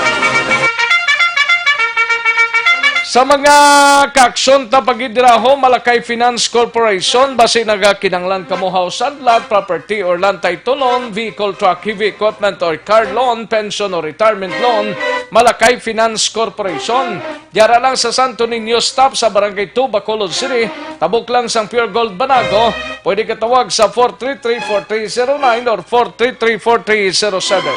Sa mga kaaksyon ta pagidiraho, Malakay Finance Corporation, basi nagakinanglan kamo house and lot, property or land title loan, vehicle, truck, heavy equipment or car loan, pension or retirement loan, Malakay Finance Corporation. Yara lang sa Santo Niño Stop sa Barangay two, Bacolod City. Tabok lang sang Pure Gold Banago. Pwede ka tawag sa four three three, four three zero nine or four three three, four three zero seven.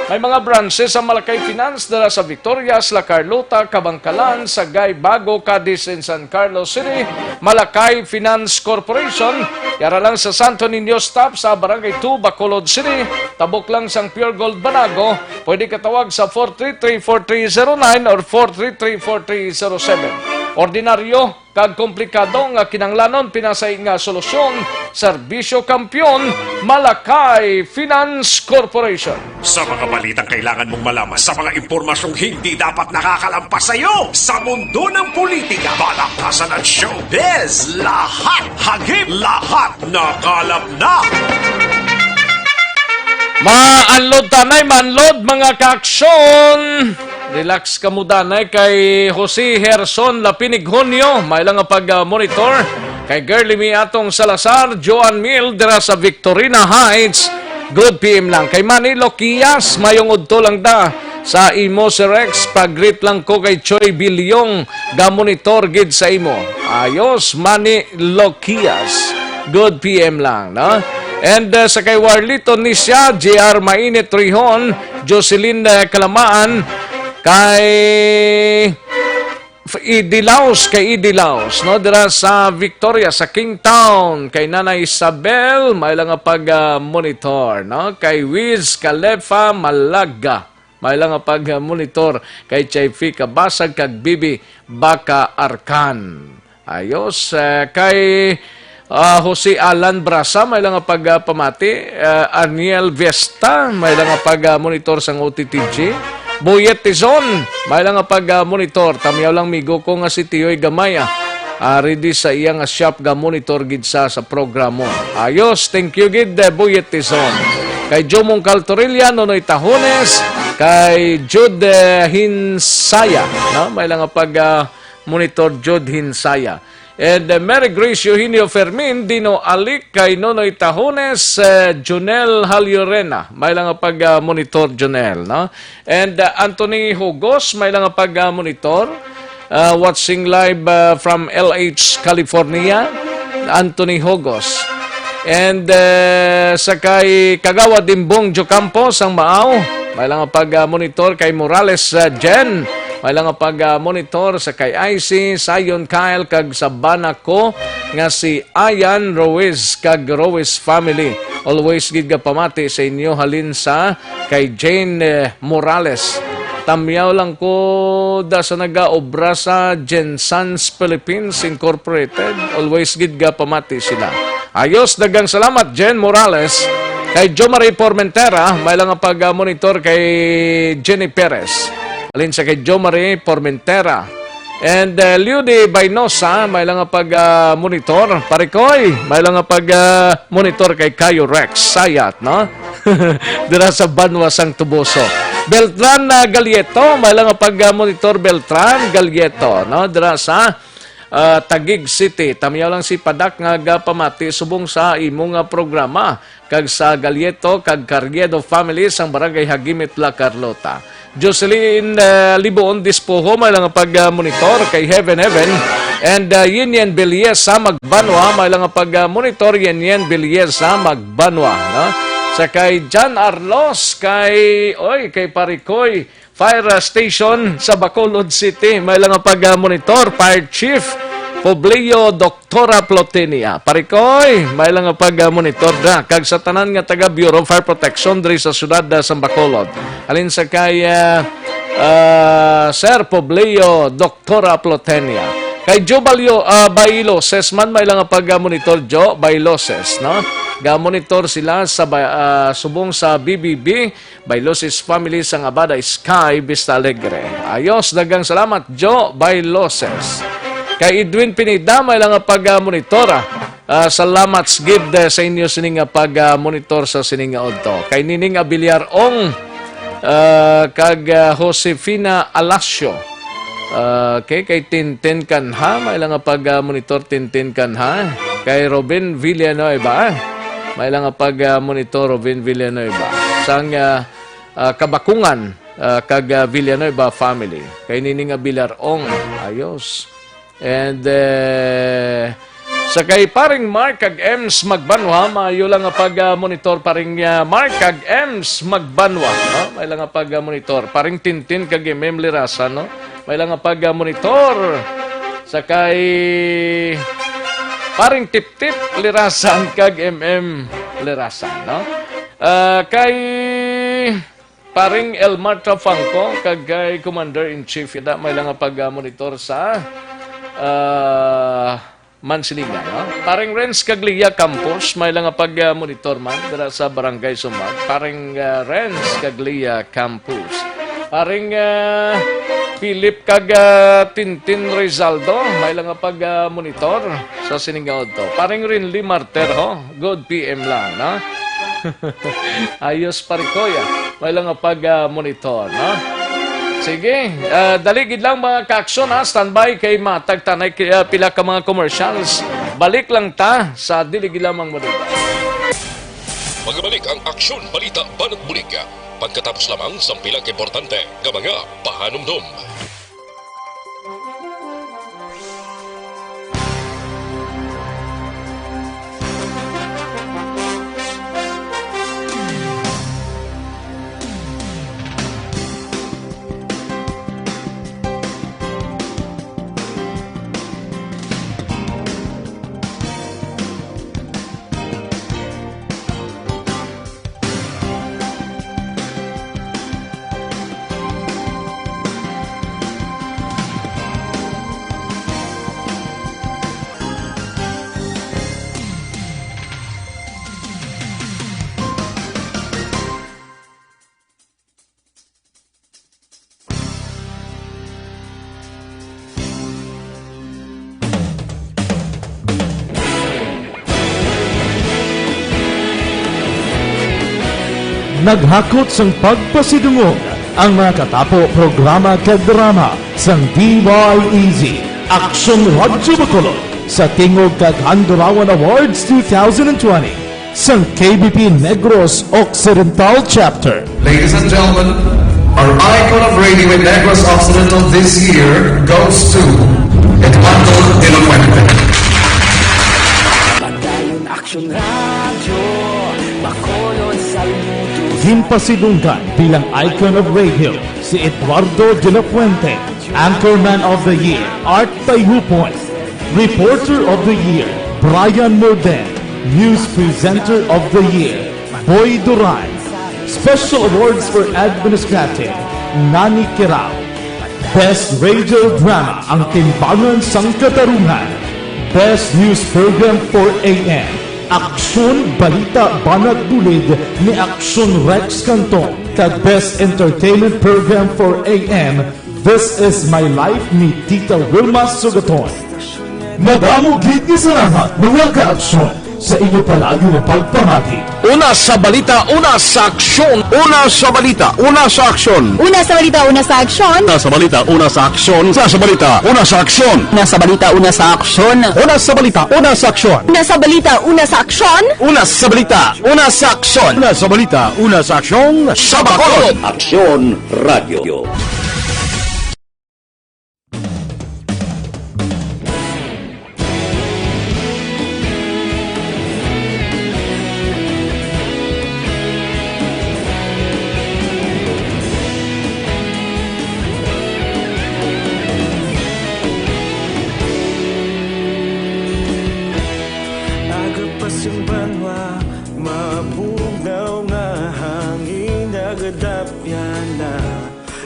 May mga branches sa Malakay Finance dala sa Victorias, La Carlota, Kabankalan, Sagay, Bago, Cadiz, and San Carlos City. Malakay Finance Corporation. Yara lang sa Santo Niño Stop sa Barangay two, Bacolod City. Tabok lang sang Pure Gold Banago. Pwede ka tawag sa four three three, four three zero nine or four three three, four three zero seven. Ordinaryo, kag komplikado nga kinahanglanon pinasahi nga solusyon, Serbisyo Kampiyon, Malacay Finance Corporation. Sa mga balitang kailangan mong malaman, sa mga impormasyong hindi dapat nakakalampas sa iyo, sa mundo ng politika, balaktasan at showbiz, lahat, hagip, lahat, nakalap na. Maanlod tanay, maanlod, mga kaaksyon. Relax ka mo danay kay Jose Herson Lapinig Junio, may lang nga pag-monitor. Kay Girly Mi Atong Salazar, Joan Mil, dira sa Victorina Heights, good P M lang. Kay Manny Loquias, mayong udto lang da sa imo, Sir Rex. Pag-greet lang ko kay Choi Bilyong, ga-monitor gid sa imo. Ayos, Manny Loquias. Good P M lang, no? And, uh, sa kay Warlito Nisya, J R Mainit Rihon, Jocelyn, uh, Kalamaan, kay F-, Idilaos, kay Idilaos, no? Dira sa Victoria, sa Kingtown, kay Nanay Isabel, may lang nga pag, uh, monitor, no? Kay Wiz Kalefa Malaga, may lang nga pag, uh, monitor, kay Chayfi Kabasag, kag Bibi Baka Arkan. Ayos, eh, kay, ah, Jose Alan Brasa, may lang nga pagpamati. Eh, Aniel Vesta, may lang nga pag, ah, monitor sang O T T G. Boyet Tizon, may lang nga pag, ah, monitor. Tamyaw lang, migo ko nga si Tiyoy Gamay, ah. Ah, ready sa iya nga shop, ga monitor gid sa, sa programo. Ayos, thank you gid, eh, Boyet Tizon. Kay Jomong Caltorilla, Nonoy Tahones, kay Jude, eh, Hinsaya, no? May lang nga pag, ah, monitor Jude Hinsaya. And, uh, Mary Grace Eugenio Fermin, Dino Alic, kay Nonoy Tahones, uh, Junel Haliorena. May lang nga pag, uh, monitor, Junel, no? And, uh, Anthony Hugos, may lang nga pag, uh, monitor. Uh, watching live, uh, from L H, California, Anthony Hugos. And, uh, sa kay Kagawad Dimbong Jocampo sang Maaw, may lang nga pag, uh, monitor. Kay Morales, uh, Jen, may lang nga pag, uh, monitor. Sa kay Icy, Sayon, Kyle, kag sa bana ko nga si Ayan Ruiz kag Ruiz family. Always gid ga pamati sa inyo halin sa kay Jane, eh, Morales. Tamyaw lang ko da sa nagaobra sa Jensen's Philippines Incorporated. Always gid ga pamati sila. Ayos, daghang salamat, Jen Morales. Kay Jo Marie Formentera, may lang nga pag, ah, monitor kay Jenny Perez. Alin sa kay Jo Marie Formentera. And, uh, Liudi Bainosa, may lang nga pag, ah, monitor. Parikoy, may lang nga pag, ah, monitor kay Kayo Rex Sayat, no? Dira sa Banwa sang Tubuso. Beltran, ah, Galieto, may lang nga pag, ah, monitor Beltran Galieto, no? Dira sa, ah, Taguig City. Tamyaw lang si Padak nga gapamati subong sa imo nga programa. Kag sa Galieto kag Carriedo family sang Barangay Hagimit, La Carlota. Jocelyn, eh, Liboon Dispoho, may lang pag, ah, monitor kay Heaven Heaven. And, ah, Yen Yen Belyesa Magbanwa, may lang pag, ah, monitor Yen Yen Belyesa Magbanwa, no? Sa kay John Arlos, kay, oy, kay Parikoy, Fire Station sa Bacolod City. May lang nga pag-monitor, Fire Chief Publio Doctora Plotenia. Parikoy, may lang nga pag-monitor da. Kag sa tanan nga taga Bureau of Fire Protection diri sa siyudad, ah, sa Bacolod. Alin sa kay, ah, ah, Sir Publio Doctora Plotenia. Kay Joe Balyo, ah, Bailoses man, may lang nga pag-monitor, Joe Bailoses, no? Ga-monitor sila sa ba-, ah, subong sa B B B, Bailosis family sang Abada Sky, Vista Alegre. Ayos, daghang salamat, Jo Bailosis. Kay Edwin Pineda, may lang nga pag-monitor, ah. Ah, salamat gid, eh, sa inyo sining nga pag-monitor sa sining nga udto. Kay Nining Abiliar Ong, ah, kag, ah, Josefina Alasio. Ah, okay, kay Tintin Kanha, may lang nga pag-monitor Tintin Kanha. Kay Robin Villanueva, may lang nga pag-monitor Robin Villanueva. Sang, ah, ah, Kabakungan, ah, kag, ah, Villanueva family. Kay Nining Abiliar Ong, ayos. And, eh, sa kay Paring Mark kag Ems Magbanwa, maayo lang nga pag-monitor, Paring, ah, Mark kag Ems Magbanwa, no? May lang nga pag-monitor. Paring Tintin kag M M Lirasan, no? May lang nga pag-monitor. Sa kay Paring Tiptip Lirasan kag M M Lirasan, no? Ah, kay Paring Elmar Trafangco kag kay Commander-in-Chief, ida may lang nga pag-monitor sa, ah, Mansilingan, no? Paring Renz Caglia Campos, may lang nga pag, ah, monitor man dira sa Barangay Sumbag. Paring, ah, Renz Caglia Campos. Paring, ah, Philip kag, ah, Tintin Rizaldo, may lang nga pag, ah, monitor sa sining nga udto. Paring Rinly Marterho, good P M lang, no? Ayos, pare ko, ya. May lang nga pag, ah, monitor, no? Sige, ah, dali gid lang, mga ka-aksyon, ha? Standby kay matag ta na kay, ah, pila ka mga commercials. Balik lang ta sa dili gid lamang muli. Magabalik ang Aksyon Balita Banat Bulig pagkatapos lamang sang pila ka importante nga mga pahanumdom. Naghakot sang pagpasidungog ang mga katapo, programa kag drama sang D Y E Z, Aksyon Radyo Bacolod, sa Tingog kag Handurawan Awards two thousand and twenty sang K B P Negros Occidental Chapter. Ladies and gentlemen, our icon of radio in Negros Occidental this year goes to Eduardo de la Fuente. Padayon Aksyon Radyo, Bacolod, saludo. Ginpasidunggan bilang icon of radio si Eduardo de la Fuente, Anchorman of the Year, Art Tayhupon, Reporter of the Year, Brian Morden, News Presenter of the Year, Boy Duran, Special Awards for Administrative, Nani Kirao, Best Radio Drama, Ang Timbangan sang Katarungan, Best News Program four A M, Aksyon Balita Banat Bulig ni Aksyon Rex Cantong, kag Best Entertainment Program four A M, This Is My Life ni Tita Wilma Sugaton. Madamo gid nga salamat, mga ka-aksyon, sa inyo palagi nga pagpamati. Una sa balita, una sa aksyon. Una sa balita, una sa aksyon. Una sa balita, una sa aksyon. Una sa balita, una sa aksyon. Una sa balita, una sa aksyon. Una sa balita, una sa aksyon. Una sa balita, una sa aksyon. Una sa balita, una sa aksyon. Una sa balita, una sa aksyon. Una sa balita, una sa aksyon. Sa Bacolod. Aksyon Radyo. Aga pa sing banwa, mabugnaw nga hangin, nagadapyan na.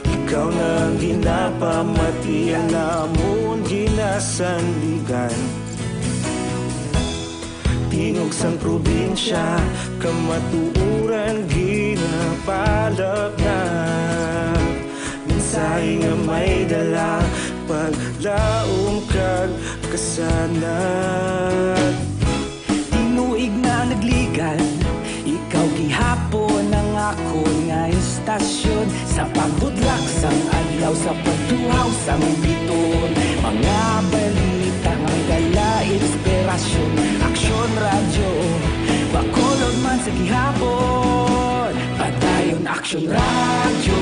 Ikaw na ang ginapamati, ang namon ginasandigan. Tingog sang probinsya, kamatuoran ginapalapnag. Mensahe nga may dala, paglaom kag kasanag. Tinuig na nagligan, ikaw gihapon ang akon nga istasyon. Sa pagbudlak sang adlaw, sa pagtuhaw sang biton, mga balita nga dala inspirasyon. Aksyon Radyo, Bacolod man sa gihapon. Padayon Aksyon Radyo,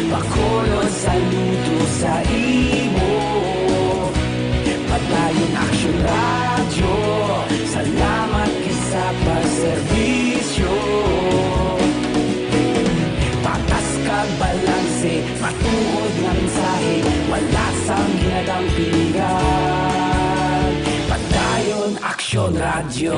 Bacolod, saludo sa imo. Padayon Aksyon Radyo, salamat gid sa pagserbisyo. Patas kag balanse, matuod nga mensahe, wala sang ginadampingan. Padayon Aksyon Radyo.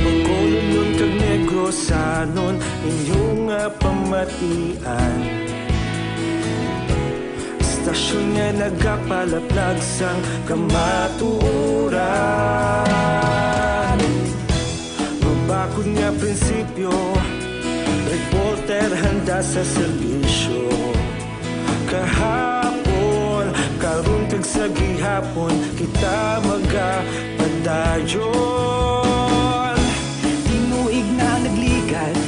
Bacolodnon kag Negrosanon, Inyo nga pamatian, istasyon nga nagapalaplag sang kamatuoran. Mabakod nga prinsipyo, reporter handa sa serbisyo. Kahapon, karon, kag sa gihapon, kita magapadayon. Tinuig na nagligad,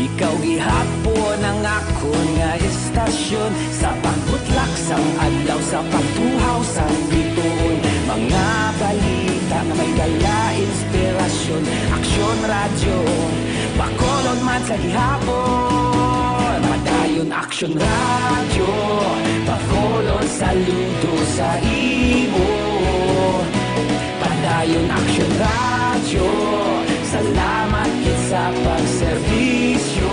ikaw gihapon ang akon nga istasyon. Sa pagbutlak sang adlaw, sa pagtuhaw sang bituon, mga balita nga may dala inspirasyon. Aksyon Radyo, Bacolod man sa gihapon. Padayon Aksyon Radyo, Bacolod, saludo sa imo. Padayon Aksyon Radyo, salamat gid sa pagserbisyo.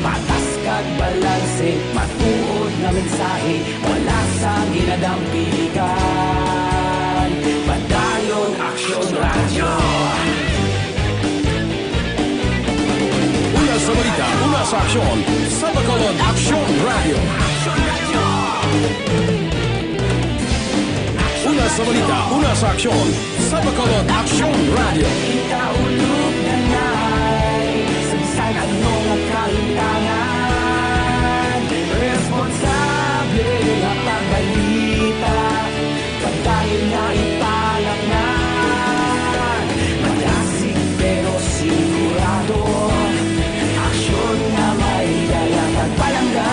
Patas kag balanse, matuod nga mensahe, wala sang ginadampigan. Padayon Aksyon Radyo. Una sa balita, una sa aksyon, sa Bacolod Aksyon Radyo. Una sa balita, una sa aksyon, sa Bacolod Aksyon Radyo. Ikaulog na na'y sa bisan ano nga kahintangan. Responsable nga pagbalita, pagdayon nga ipalaknag. Madasig pero sigurado, aksyon nga may dala kag palangga.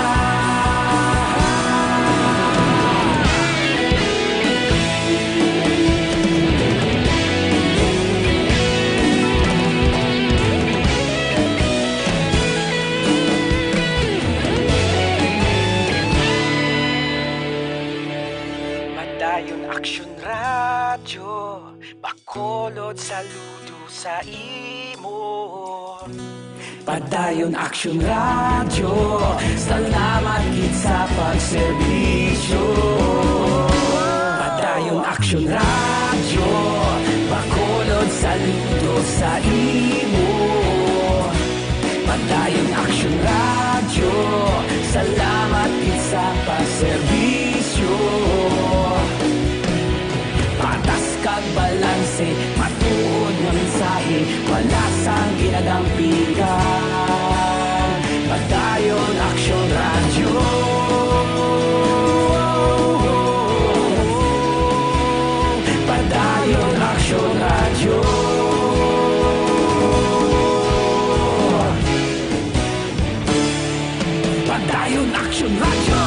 Padayon Aksyon Radyo, Bacolod, saludo sa imo. Padayon Aksyon Radyo, salamat gid sa pagserbisyo. Padayon Aksyon Radyo, Bacolod, saludo sa imo. Padayon Aksyon Radyo, salamat gid sa pagserbisyo. Patas kag balanse, matuod nga mensahe, wala sang ginadampigan. Padayon Aksyon Radyo. Padayon Aksyon Radyo. Padayon Aksyon Radyo.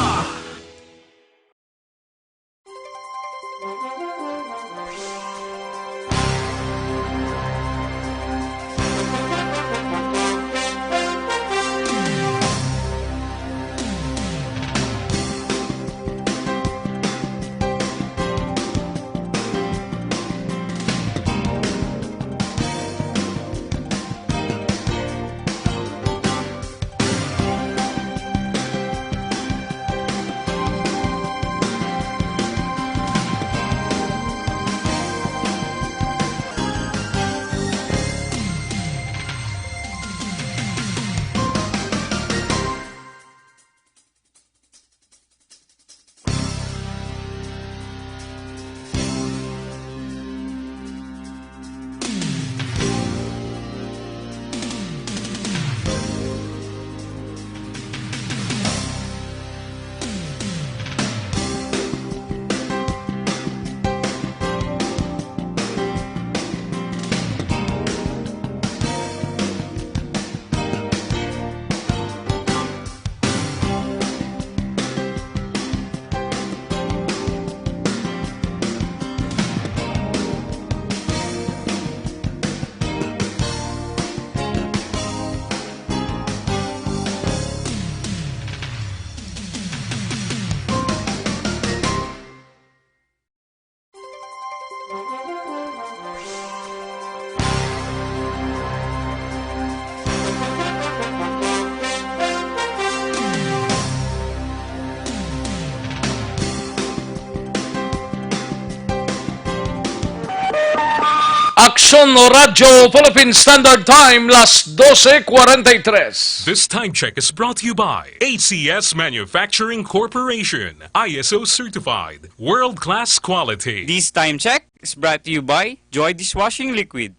Son Radyo Philippine Standard Time, las doce cuarenta y tres. This time check is brought to you by A C S Manufacturing Corporation, I S O certified, world-class quality. This time check is brought to you by Joy Dishwashing Liquid.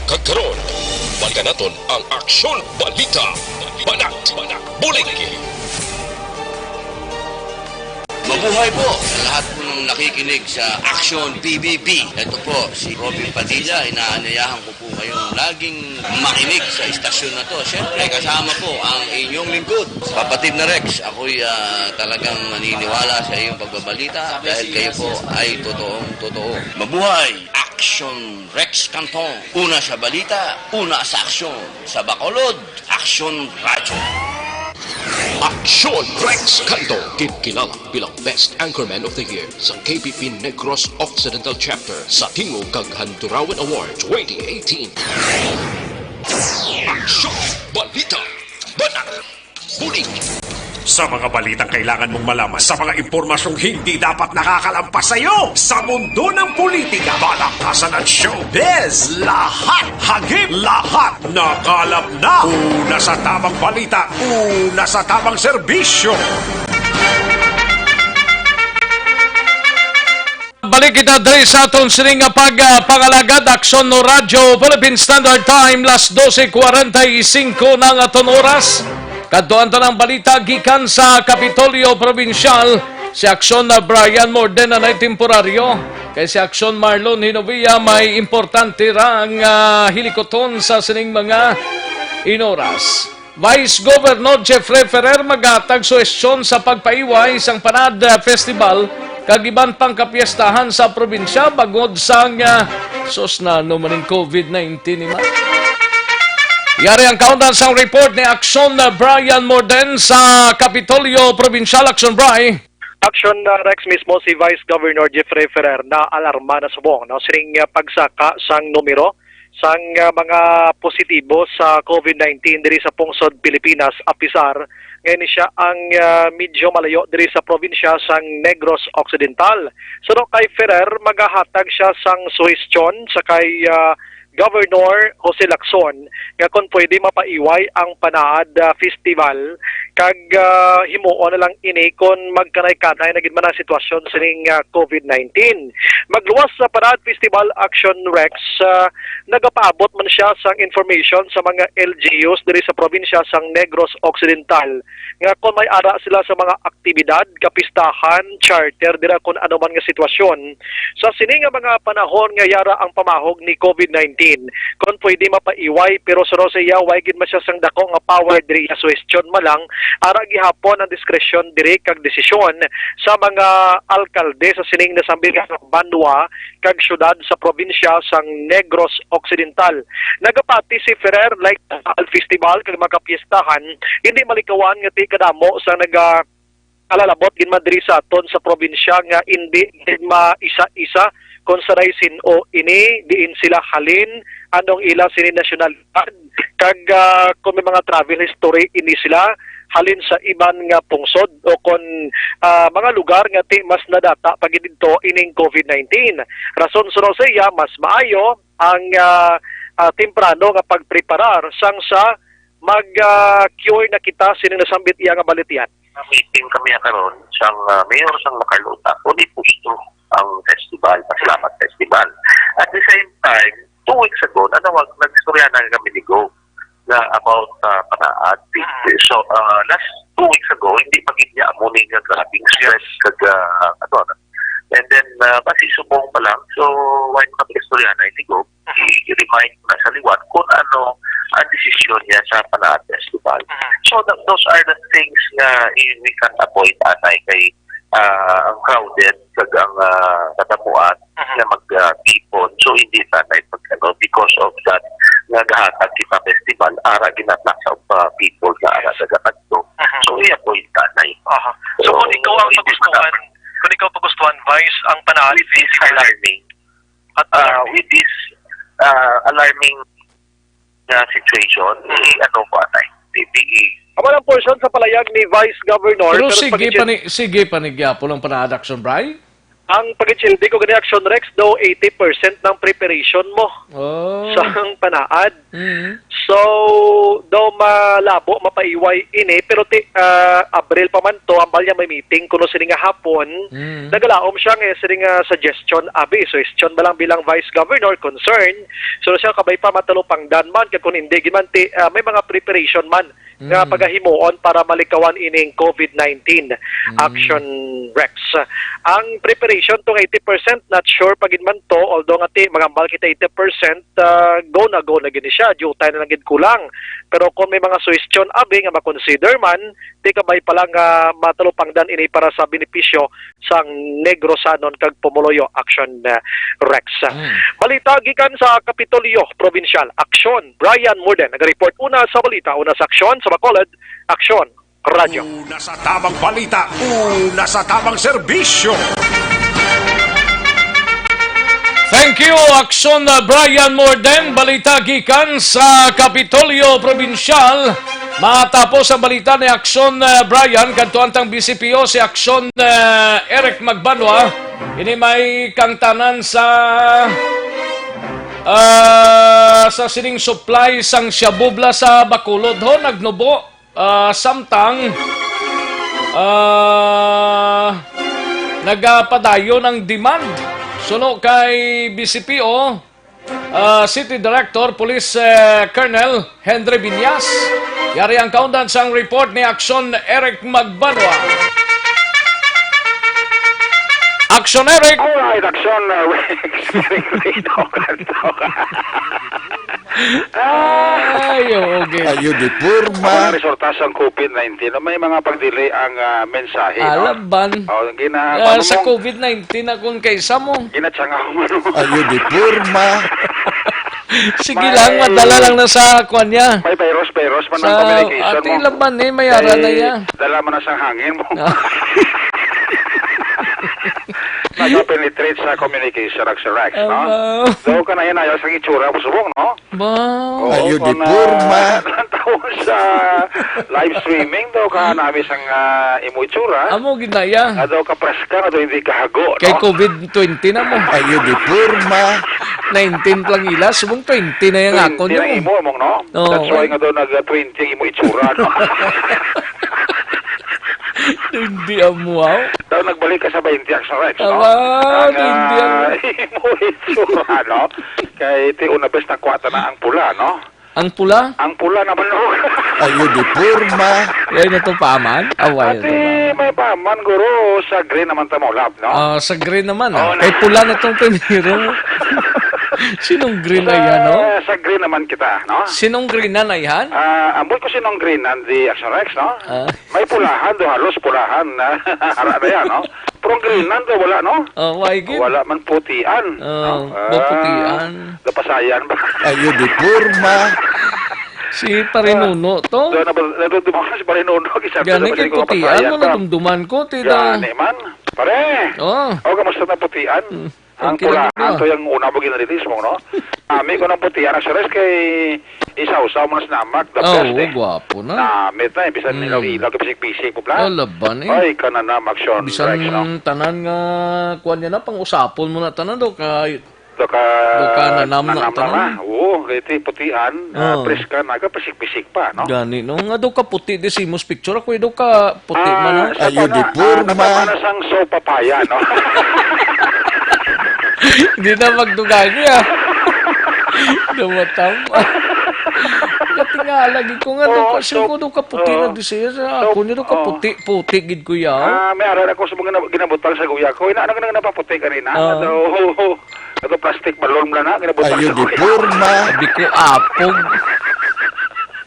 Kag karon, balikan naton ang Aksyon Balita. Banat, bulig. Mabuhay po sa lahat po ng nakikinig sa Aksyon P B B. Ito po si Robin Padilla. Inaanyayahan ko po kayong laging makinig sa istasyon na to. Siyempre, kasama po ang inyong lingkod, Kapatid na Rex. Ako'y, ah, talagang naniniwala sa iyong pagbabalita dahil kayo po ay totoong totoo. Mabuhay! Aksyon Rex Canton. Una sa balita, una sa aksyon. Sa Bacolod, Aksyon Radyo. Aksyon Rex Canton, ginkilala bilang Best Anchorman of the Year sang K P P Negros Occidental Chapter sa Tingog kag Handurawan Award twenty eighteen. Aksyon Balita. Banat. Bulig. Sa mga balitang kailangan mong malaman, sa mga impormasyong hindi dapat nakakalampas sa iyo, sa mundo ng politika, palakasan at showbiz, lahat, hagip, lahat, nakalap na. Una sa tamang balita, una sa tamang serbisyo. Balik kita diri sa aton sining nga pag, ah, pangalagad. Aksyon no Radyo Philippine Standard Time, las doce cuarenta y cinco na ang aton oras. Kadtuan ta ng balita gikan sa Kapitolyo Probinsyal, si Aksyon na Brian Morden na nay temporaryo. Kay si Aksyon Marlon Hinovia may importante ra nga hilikuton sa sining mga inoras. Vice Governor Jeffrey Ferrer maghatag suhestyon sa pagpaiway sang Panad Festival kag iban pang kapiestahan sa probinsya bangod sang, ah, sus, na ano man ning covid nineteen ni man. Yari ang kaundan sang report ni Aksyon Brian Morden sa Kapitolyo Probinsyal. Aksyon, Bri. Aksyon, uh, Rex, mismo si Vice Governor Jeffrey Ferrer naalarma na subong, no, sining, uh, pagsaka sang numero sang, uh, mga positibo sa covid nineteen diri sa pungsod Pilipinas, apisar nga ini sia ang, uh, medyo malayo diri sa probinsya sang Negros Occidental. Suno kay Ferrer, magahatag sia sang suhestyon sa kay, uh, Governor Jose Lacson nga kon pwede mapaiway ang Panaad, ah, Festival kag, ah, himuon na lang ini kon magkanay-kanay na gid man ang sitwasyon sining, ah, covid nineteen. Magluwas sa Panaad Festival, Aksyon Rex, ah, nagapaabot man sia sang information sa mga L G Us diri sa probinsya sang Negros Occidental nga kon may ara sila sa mga aktibidad, kapistahan, charter, dira kon ano man nga sitwasyon. Sa sini nga mga panahon nga yara ang pamahog ni covid nineteen, kon pwede mapaiway, pero suno sa iya, way gid man sia sang dako nga power diri iya suhestyon, malang ara gihapon ang diskresyon diri kag desisyon sa mga alkalde sa sining nasambit nga banwa kag syudad sa probinsya sang Negros Occidental. Nagapati si Ferrer, like, al festival kag mga kapiestahan, hindi malikawan nga ti kadamo sa naga kalalabot gid man diri sa aton sa probinsya nga indi gid maisa-isa kon sanay sin-o ini, diin sila halin, anong ila sini nasyonalidad, kag, ah, kung may mga travel history ini sila halin sa iban nga pungsod o kon, ah, mga lugar nga ti mas nadata pa gid didto ining covid nineteen. Rason suno sa iya, mas maayo ang, ah, ah, temprano nga pagpreparar sang sa mag, ah, cure na kita sining nasambit iya nga balatian. Meeting kami karon sang, ah, mayor sang Macarlota, kung ipusto ang festival, Pasalamat Festival. At the same time, two weeks ago, nanawag, nag-istorya na kami ni Gov na about, ah, Panaad. Mm. So, ah, last two weeks ago, hindi pa gid niya amo ni nga grabing stress kag, ah, ano, ano. And then, ah, kasi subong pa lang, so, why makapag-istorya na ni Gov? I-remind na sa liwat kung ano ang desisyon niya sa Panaad Festival. Mhm. So, th-, those are the things nga i-, we can't avoid, anay, kay, ah, ang crowded kag ang, ah, katamuan Mhm. nga mag, ah, tipon. So, hindi, anay, pag, ano, because of that, nga gahatag kita festival, ara gid na flux of, ah, people nga ara nagakadto. Mhm. So, i-avoid, anay. Aha. So, So, kung ikaw ang hindi pagustuhan, maganda. Kung ikaw pagustuhan, Vice, ang Panaad With this Festival. Alarming. At, ah, alarming. With this, ah, alarming na situation, Mm. i-ano ko, anay, i-, i-, Amo lang portion sa palayag ni Vice Governor, Pero pero sige pag-, pa ni, sige pa ni gyapon ang Panaad Aksyon, Bri? Ang pag-H L D ko gani, Action Rex, daw eighty percent ng preparation mo Oh. sa panaad. Mm. So, daw malabo, mapaiway ini, pero ti, ah, Abril pa man to, ambal niya may meeting kuno sini nga hapon. Mm. Nagalaom siya nga sini nga suggestion, abi, suggestion ba lang bilang vice governor, concern. So, siya kabay pa matalupangdan man, kag kung hindi, gid man ti, ah, may mga preparation man nga Mm. pagahimuon para malikawan ining COVID nineteen Mm. Action Rex. Ang preparation to nga eighty percent, not sure pa gid man to, although nga ti, magambal kita eighty percent, ah, go na, go na gid ni siya, diutay na lang gid kulang. Pero kung may mga suhestyon, abi, nga makonsider man, ti kabay pa lang nga matalupangdan ini para sa benepisyo sang Negrosanon kag Pumuluyo, Action, ah, Rex. Mm. Balita gikan sa Kapitolyo Provincial, Aksyon, Brian Morden, nagareport una sa balita, una sa Aksyon, sa Bacolod, Aksyon, Radyo. Una sa tamang balita, una sa tamang serbisyo. Thank you, Aksyon, uh, Brian Morden. Balita gikan sa Kapitolyo Provincial. Matapos ang balita ni Aksyon, uh, Brian, kadto antang V C P O si Aksyon, uh, Eric Magbanwa. Ini may kangtanan sa, uh, sa sining supply sang Shabubla sa Bacolod, ho, nagnubo. Ah, samtang, ah, nagapadayon ang demand. Suno kay V C P O, ah, City Director Police, eh, Colonel Henry Viñas. Yari ang kaundan sang report ni Aksyon Eric Magbanwa. Aksyon Eric! Alright, Aksyon, uh, Rex. Rito ka, rito ka. Ah! Ay, oo, okay. Ayo di Ako porma. ang resulta sang COVID nineteen. May mga pagdili ang, ah, mensahe, no? Alaban. Oh, gina-, Ah, ano sa mo? COVID nineteen akong kaisa mo. Ginatsangaw mo, no? Ayo di porma. Sige May lang, madala lang na sa kwan niya. May virus, virus man ang Sa communication ati mo. laban eh, may ara na Kay iya. dala man na sang hangin mo. Ah. Nagapenetrate sa communication, Action Rex, no? Aba. So, kanayan na sa itsura mo subong, no? Ba? Oo, Ayo, di kung, ah, porma. ang tao sa live streaming daw ka nami sang, ah, imo itsura. Amo gid na iya. Nga daw ka preska, nga daw hindi kahago, Kay no? COVID twenty na mo. Ayo, di porma. Nineteen pa lang ila, subong twenty na yung ako Twenty na nyo. imo, mong, no? Oo, That's why ay. nga daw nag-, ah, twenty ang imo itsura, no? Hindi amo, aw. Daw nagbalik ka sa twenty, Action Rex, no? Aba, Ang, hindi ah, amo. imo itsura, no? Kay ti una bes nakuha ta na ang pula, no? Ang pula? Ang pula naman, no? Ayo di porma. Way na to paman? Away na Ati, to paman. may paman, guro, sa green naman ta maulap, no? Ah, sa green naman, ah. Oo, na. Kay pula na tong primero. Sinong green Sa, na yan, no? sa green naman kita, no? Sinong green na na yan? Ah, ambot ko sinong green na di Action Rex, no? Ah. May pulahan do, halos pulahan na. Ara na yan, no? Pero ang greenan do, wala, no? Oh, why gid? Wala man putian, Oh, no? ba putian? Ah, napasayan ba? Ayo di porma. Si Pare Nuno to? Do, nabal-, nabal-, dumakas si Pare Nuno, kisa Gani ko kay sa putian kapasayan mo, ba? nadumduman ko, tita. Gani man. Pare! Oh. Oh, kamusta na putian? Hmm. Ang Okay lang pulahan ba? to yung una mo ginrelease mo, no? Ami ko ng putian, Action Rex, kay isawsaw mo na sa namak, the Ah, best, oo, eh. gwapo na. Namit na, eh, bisan Mm. ilaw-ilaw, kapisik-pisik po, plan. Ah, laban, eh. Ay, kananam, Action Bisan Rex, no? tanan nga, kuwan niya na, pang-usapon mo na tanan, do, kay Do ka do ka nanam na nanam tanan. na. Oo, kay ti putian, ah, Oo. preska na, kapisik-pisik pa, no? Gani, no? Nga do ka puti, di si Mos Picture, ako, do ka puti Ah, man, no? sa Ayo, pana-, di ah, porma. sa pana sang so papaya, no? Di na magdugagi, ah. Dumatam. Natingala gid ko nga, Oo, daw ka, so, singko, daw ka puti oo. na di siya. Sa So, ako niya, daw ka oo. puti, puti gid, kuya. Ah, may aral ako sa mga gina-, ginabutang sa guya ko. Ina, ano ka na napaputi kanina? Oo. Ato, ato plastic balloon mo na na, ginabutang Ayo, sa di guya. porma. Sabi ko, apog.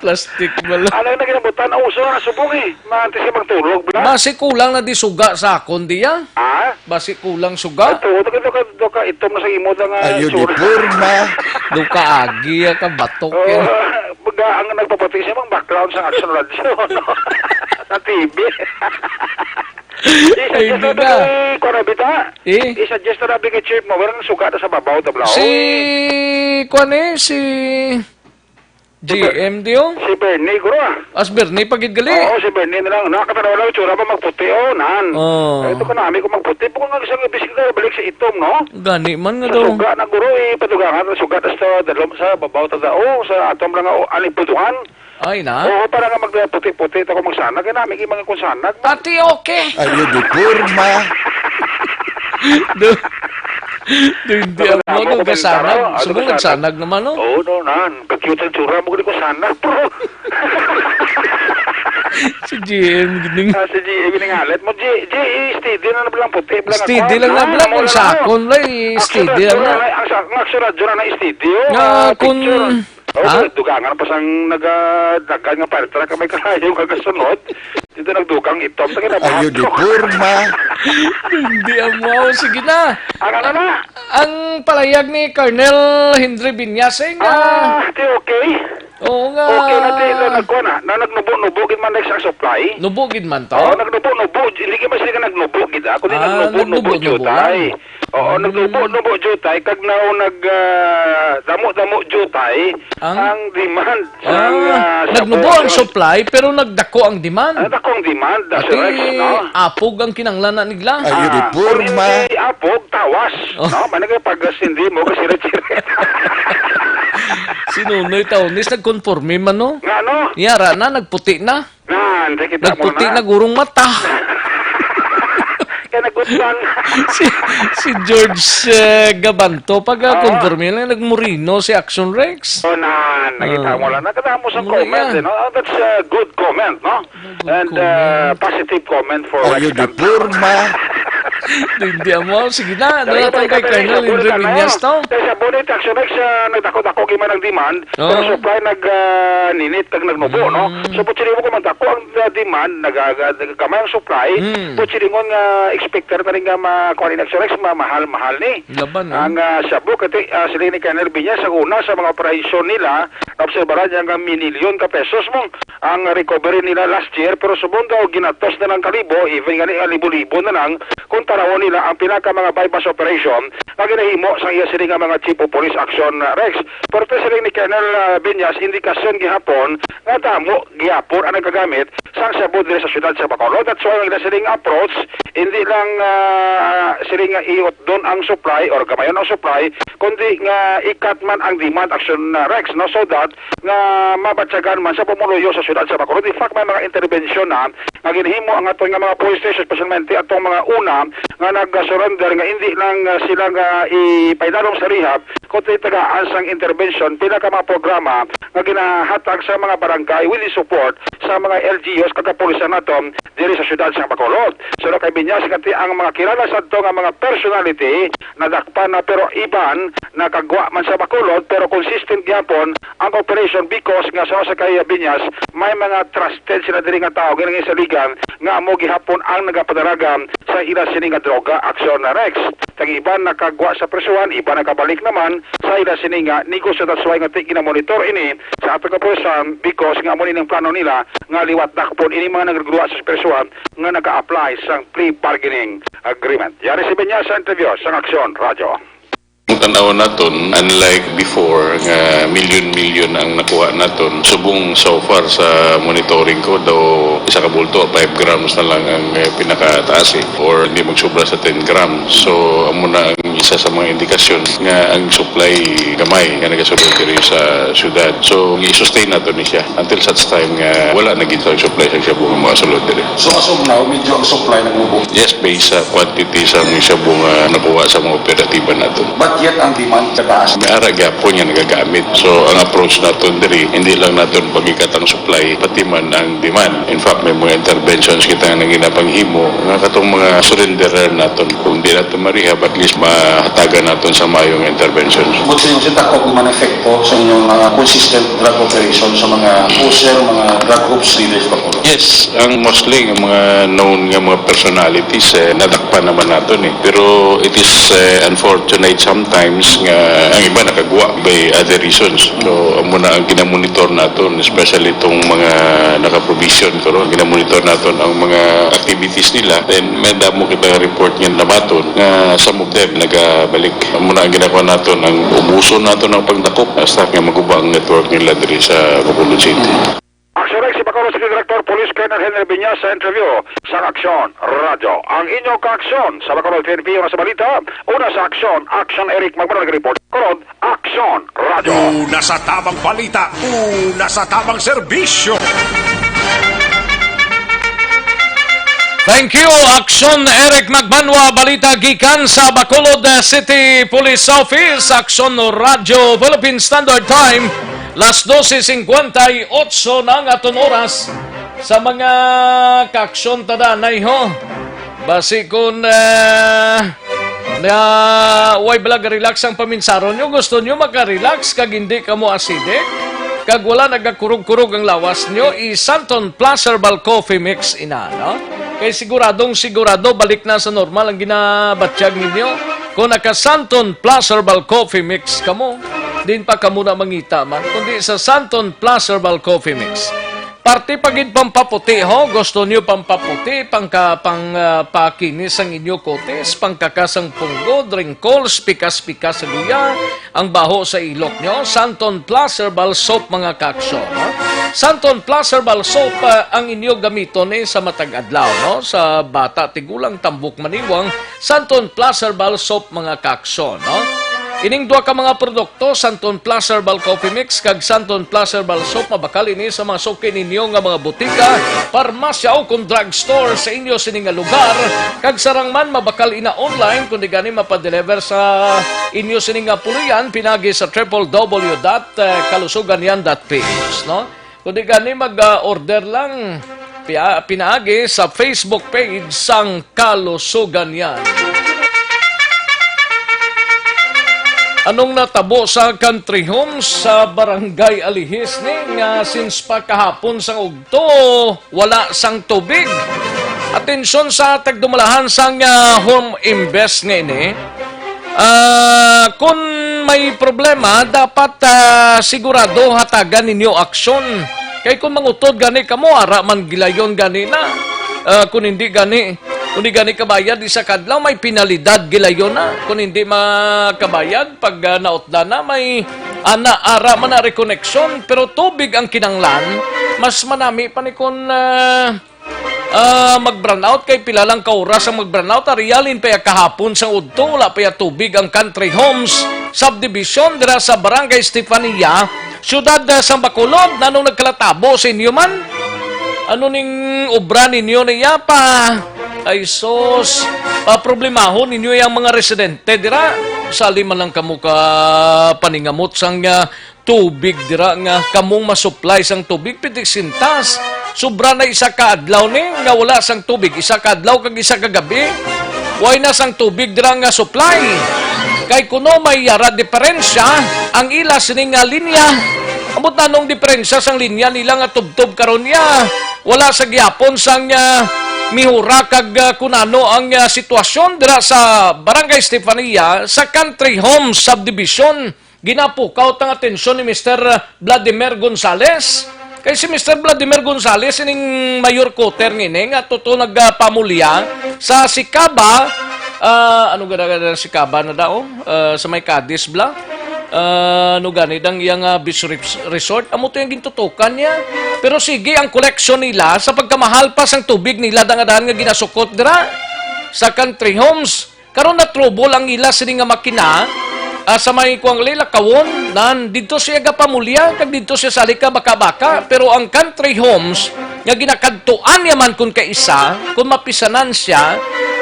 Plastic balloon. Ano na ginabutang? Nauso na subong eh. Maantes ka magtulog, bla? Basi kulang na di suga sa akon diya. Ah? Basi kulang suga. Ato, do ka, do ka, do ka, itom na sa imo nga Ayo, di tsura. porma. Do ka agi, ah, ka batok, Oh, eh. baga ang nagpapati siya, mang background sa Action Radio, no? Sa T V. Ay, Isa-suggest hindi na na. kay Kuan Bita. Eh? Isa-suggest na kay Chief mo, walang suga na sa babaw, tabla. Si, Oy. kuan eh, si G M di, oh. Si Bernie, guro, ah. As Bernie, pagid gali. Oo, si Bernie na lang. Nakatanaw lang, itsura ba magputi, oh, nan. Oh. Ay, ito ka namin kung magputi. Bukod nga isang bisita, balik sa itom, no? Gani man nga Sa daw. Suga na, guro, eh, padugangan, sa suga, tas sa dalom, sa babaw, ta dao, sa atom lang, oh, aling putuhan. Ay, na? Oo, para nga magputi-puti, ta kung magsanag, kaya namin, yung mga kung sanag, ma- Ate, okay. Ay, yun, di porma. Do, do, hindi Ano ako na, ako nagkasanag. Ano Subong nagkasanag? Nagsanag naman, no? Oo, no, nan. Pag-cute ang tsura mo, di ko sana, bro. Si G M, gining. Ah, si G M, gining alat mo. G, G, steady na lang puti. Lang Steady ako, lang na, ah, lang mo kung lang, sakon, lang, eh, Action steady na, lang na. Ang sa-, ang action na, dyan na, steady, oh, Nga, ah, kung, picture. Oh, ha? Dugangan pa sang nagadagan nga fire truck ang may kalayo nga kasunod. Dito nagdugang itom. Sa kinabuhat Ayo, di ko. Porma. Hindi ang wow. Sige na. Ang ano na? Ang palayag ni Colonel Henry Viñas, eh, nga Ah, di okay. Oo nga. Okay na, di na nagkuha na. Na nagnubo-nubo, gid man, next ang supply. Nubo gid man to? Oo, nagnubo-nubo. Hindi ka man sila nagnubo, gid, ah. Kundi Ah, nagnubo-nubo, nagnubo-nubo jutay. lang. Oo, Mm. nagnubo-nubo jutay, kag now nag, ah, damo-damo jutay Ang? ang demand sa, Ah, ah, sa nagnubo ang oil. Supply, pero nagdako ang demand. Ah, dako ang demand, ah, Sir Ati, Rex, no? Apog ang kinanglan na nigla. Ay, Ah, uniforma. Kung hindi apog, tawas, Oh. no? Managay pag sindi mo, kasi retire. Si Nonoy Taunis, nagkonforme man, no? Nga, no? Yara na, nagputi na. Nan, di kita mo Nagputi na. na gurong mata. Kaya nagutang. Si, si George, eh, Gabanto, pag, ah, Oo. Conforme lang, nagmurino si Action Rex. Oh, nan, nakita Ah. mo lang. Nakita mo sa Mura comment, yan. eh, no? Oh, that's a good comment, no? Good And, uh, comment. Positive comment for Ayo, Rex di Cantero. Porma. Hindi mo. Sige na, ano Dali, na to balik kay ka na, Colonel Henry Viñas to? Kaya sa Bonnie Taxi Rex, ah, nagdako-dako gid man ang demand, Oo. pero supply nag, ah, ninit kag nagnubo, no? Mm. So, putsi mo kung magdako ang, ah, demand, nag-, ah, gamay ang supply, Mm. putsi ringon nga expected na rin nga ma-, kuha ni Taxi Rex, ma-, mahal-mahal ni. Laban, no? Ang, ah, shabu, kati, ah, sila ni Colonel Viñas, sa una sa mga operasyon nila, naobserbaran niya nga minilyon ka pesos mo ang recovery nila last year, pero subong daw ginatos na lang kalibo, even gani nga libo-libo na lang kung tarawon nila ang pinaka mga buy-bust operation nga ginahimo sa iya sini nga mga chief of police action, uh, Rex. Pero to siling ni Colonel, uh, Viñas, indikasyon gihapon nga damo gihapon ang nagagamit sang shabu diri sa siyudad sa Bacolod. That's why ang siling approach, hindi lang, uh, siling nga iot doon ang supply or gamayon ang supply, kundi nga ikat man ang demand action, uh, Rex, no? So that nga mabatyagan man sa pumuluyo sa siyudad sa Bacolod. In fact, may mga interbensyon na nga ginahimo ang aton nga mga police station, especialmente atong mga una nga nag-surrender, nga hindi lang, ah, sila nga ipaidalom sa rehab, kundi tagaan sang interbensyon, pila ka mga programa nga ginahatag sa mga barangay with the support sa mga L G Us kag kapulisan naton diri sa siyudad sa Bacolod. So, kay Viñas, kati ang mga kilala sadto nga mga personality nadakpan na, pero iban nakagwa man sa Bacolod, pero consistent gyapon ang operation because nga sa, sa kay Viñas, may mga trusted sila diri nga tawo, ginangisaligan nga amo gihapon ang nagapadalagan sa ila sini nga droga action na Rex. Tag iban nakagwa sa prisuhan, iban nakabalik naman sa ila sini nga negosyo. That's why nga ti-, ginamonitor ini sa ato kapulisan because nga amo ni ang plano nila nga liwat dakpon ini mga nagreguluha sa prisuhan nga naka-apply sang plea bargaining agreement. Yari si Viñas sa interview sang Aksyon Radyo. Ang tanaw naton, unlike before nga milyon-milyon ang nakuha naton, subong so far sa monitoring ko, daw isa ka bulto, five grams na lang ang, eh, pinakataas, eh, or hindi magsubra sa ten grams. So, amo na ang isa sa mga indikasyon nga ang supply gamay nga nagasulod diri sa syudad. So, i-sustain nato ni siya until such time nga wala na gid ang supply sa shabu nga mga sulod diri. So, as of now, medyo ang supply nagmubo? Yes, based sa quantity sa mga shabu nga nakuha sa mga operatiba nato. But yet, ang demand kataas. May ara gyapon nga nagagamit. So, ang approach naton diri, hindi lang naton pag-ikat ang supply, pati man ang demand. In fact, may mga interventions kita nga ginapanghimo nga katong mga surrenderer naton, kung di nato ma-rehab, at least mahatagan naton sa mayo nga interventions. But sa inyo, sir, dako man epekto sa inyong, ah, consistent drug operation sa mga pusher, mga drug ops leaders ba po? Yes, ang mostly, ang mga known nga mga personalities, eh, nadakpan naman naton, eh. Pero it is, eh, unfortunate sometimes nga ang iba nakagwa by other reasons. So, amo na ang ginamonitor naton, especially itong mga naka-probation karon. Ginamonitor naton ang mga activities nila. Then, may damo kita report nga nabaton nga some of them nag Kabalik. Amo na ang ginagawa nato, ang ubuson nato ang pagdakop hasta nga maguba ang network nila diri sa Bacolod City. Action X, Bacolod City Director Police Colonel Henry Viñas sa interview sa Aksyon Radyo. Ang inyong kaaksyon sa Bacolod P N P, una sa balita, una sa aksyon, Action Eric Magmanol, report. Bacolod, Aksyon Radyo. Una sa tamang balita, una sa tamang serbisyo. Thank you, Aksyon Eric Magbanwa. Balita gikan sa Bacolod City Police Office, Aksyon Radyo, Philippine Standard Time, las doce cincuenta y ocho na ang aton oras. Sa mga kaaksyon tadanay, ho, basi kun, ah, na way bala relax ang paminsaron nyo, gusto nyo makarelax kag hindi kamo acidic, kag wala nagakurog-kurog ang lawas nyo, i Santon Plus Herbal Coffee Mix ina, no? Kay siguradong sigurado balik na sa normal ang ginabatyag ninyo. Kung naka Santon Plus Herbal Coffee Mix kamo, din pa kamo na mangita man, kundi sa Santon Plus Herbal Coffee Mix. Parte pa gid pampaputi, ho. Gusto niyo pampaputi, pangka-, pang, ah, pakinis ang inyo kutis, pangkakas ang punggod, wrinkles, pikas-pikas sa luya, ang baho sa ilok niyo? Santon Plus Herbal Soap, mga kaaksyon, no? Santon Plus Herbal Soap, ah, ang inyo gamiton, eh, sa matag adlaw, no? Sa bata, tigulang, tambok, maniwang, Santon Plus Herbal Soap, mga kaaksyon, no? Ining duha ka mga produkto, Santon Plus Herbal Coffee Mix kag Santon Plus Herbal Soap, mabakal ini sa mga suki ninyo nga mga butika, parmasya o kon drugstore sa inyo sini nga lugar, kag sarang man mabakal ina online, kundi gani mapadeliver sa inyo sini nga puloy-an pinagi sa triple W dot kalusuganyan dot P H, no? Kundi gani mag-order lang pia-, pinaagi sa Facebook page sang Kalusuganyan. Anong natabo sa Country Homes sa Barangay Alihis ni nga since pa kahapon sang ugto, wala sang tubig? Atensyon sa tagdumalahan sang, ah, Home Invest nga ini. Ah, kun may problema, dapat, ah, sigurado hatagan ninyo aksyon. Kay kun mangutod gani kamo, ara man gilayon gani na. Ah, kun hindi gani, kun di gani kabayad isa ka adlaw, may penalidad gilayon na. Kun hindi makabayad, pag, ah, nautdan na, may ana, ara man na reconnection, pero tubig ang kinanglan, mas manami pa ni kun, ah, ah, mag-brownout. Kay pila lang ka oras ang mag-brownout. Ari, halin pa ya kahapon sang udto, wala pa ya tubig ang Country Homes Subdivision dira sa Barangay Estefania, siyudad, ah, sang Bacolod. Nanong nagkalatabo sa inyo man? Ano ning obra ninyo niya pa? Ay sus, ah, problemahon ninyo yang mga residente dira. Sali man lang kamo ka paningamot sang, ah, tubig dira nga kamong masupply sang tubig, pitik sintas. Sobra na isa ka adlaw ni nga wala sang tubig, isa ka adlaw kag isa ka gabi. Way na sang tubig dira nga supply. Kay kuno may yara diferensya ang ila sini nga linya. Ambot nanong diferensya sang linya nila nga tubtob karon niya? Wala sa gihapon sang, ah, mihura kag, ah, kunano ang, ah, sitwasyon dira sa Barangay Estefania sa Country Homes Subdivision. Ginapukaw ang atensyon ni Mister Vladimir Gonzales. Kay si Mister Vladimir Gonzales, ining mayor quarter ngini, nga tuto nagpamulya sa Sikaba, ah, ano gani, gani Sikaba na daw? Ah, sa may Cadiz bala? Ah, ano gani dang iyang, ah, beach res-, resort? Amo to yung gintutukan niya. Pero sige, ang koleksyon nila sa pagkamahal pa sang tubig nila dangadan nga ginasukot dira sa Country Homes. Karon na-trouble ang ila sini nga makina, ah, sa may kuwang lilakawon, nan didto siya gapamulya, kag didto siya sali ka baka-baka. Pero ang Country Homes, nga ginakadtuan niya man kun kaisa, kun mapisanan siya,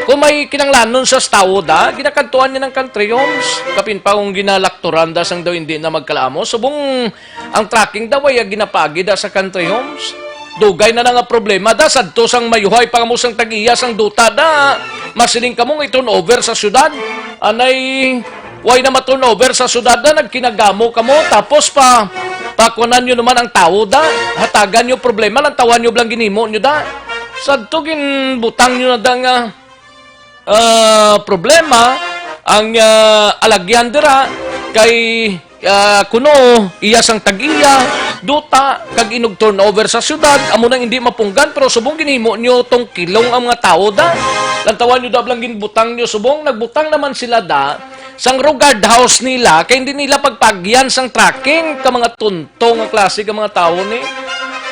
kun may kinanglanon sa tawo da, ginakadtuan niya ng Country Homes. Kapin pa kung ginalakturan da sang daw hindi na magkalamo. Subong ang tracking daw ay ginapagi da sa Country Homes. Dugay na na nga problema da, sadto sang mayuhay pa kamo sang tag-iya sang duta da. Masiling kamo nga i-turn over sa syudad. Anay, way na ma-turn over sa syudad da, nagkinagamo kamo. Tapos pa, pakuanan nyo naman ang tawo da. Hatagan nyo problema, lantawan nyo blang ginimo nyo da. Sadto ginbutang nyo na da nga ah, problema ang, ah, alagyan dira kay, ah, kuno iya sang tag-iya, duta, kag inog turnover sa syudad, amo nang hindi mapunggan, pero subong ginhimo nyo tong kilong ang mga tawo da. Lantawan nyo da bala ang ginbutang nyo subong, nagbutang naman sila da sang row guard house nila, kay hindi nila pagpagyan sang tracking ka mga tunto nga klase ka mga tawo ni.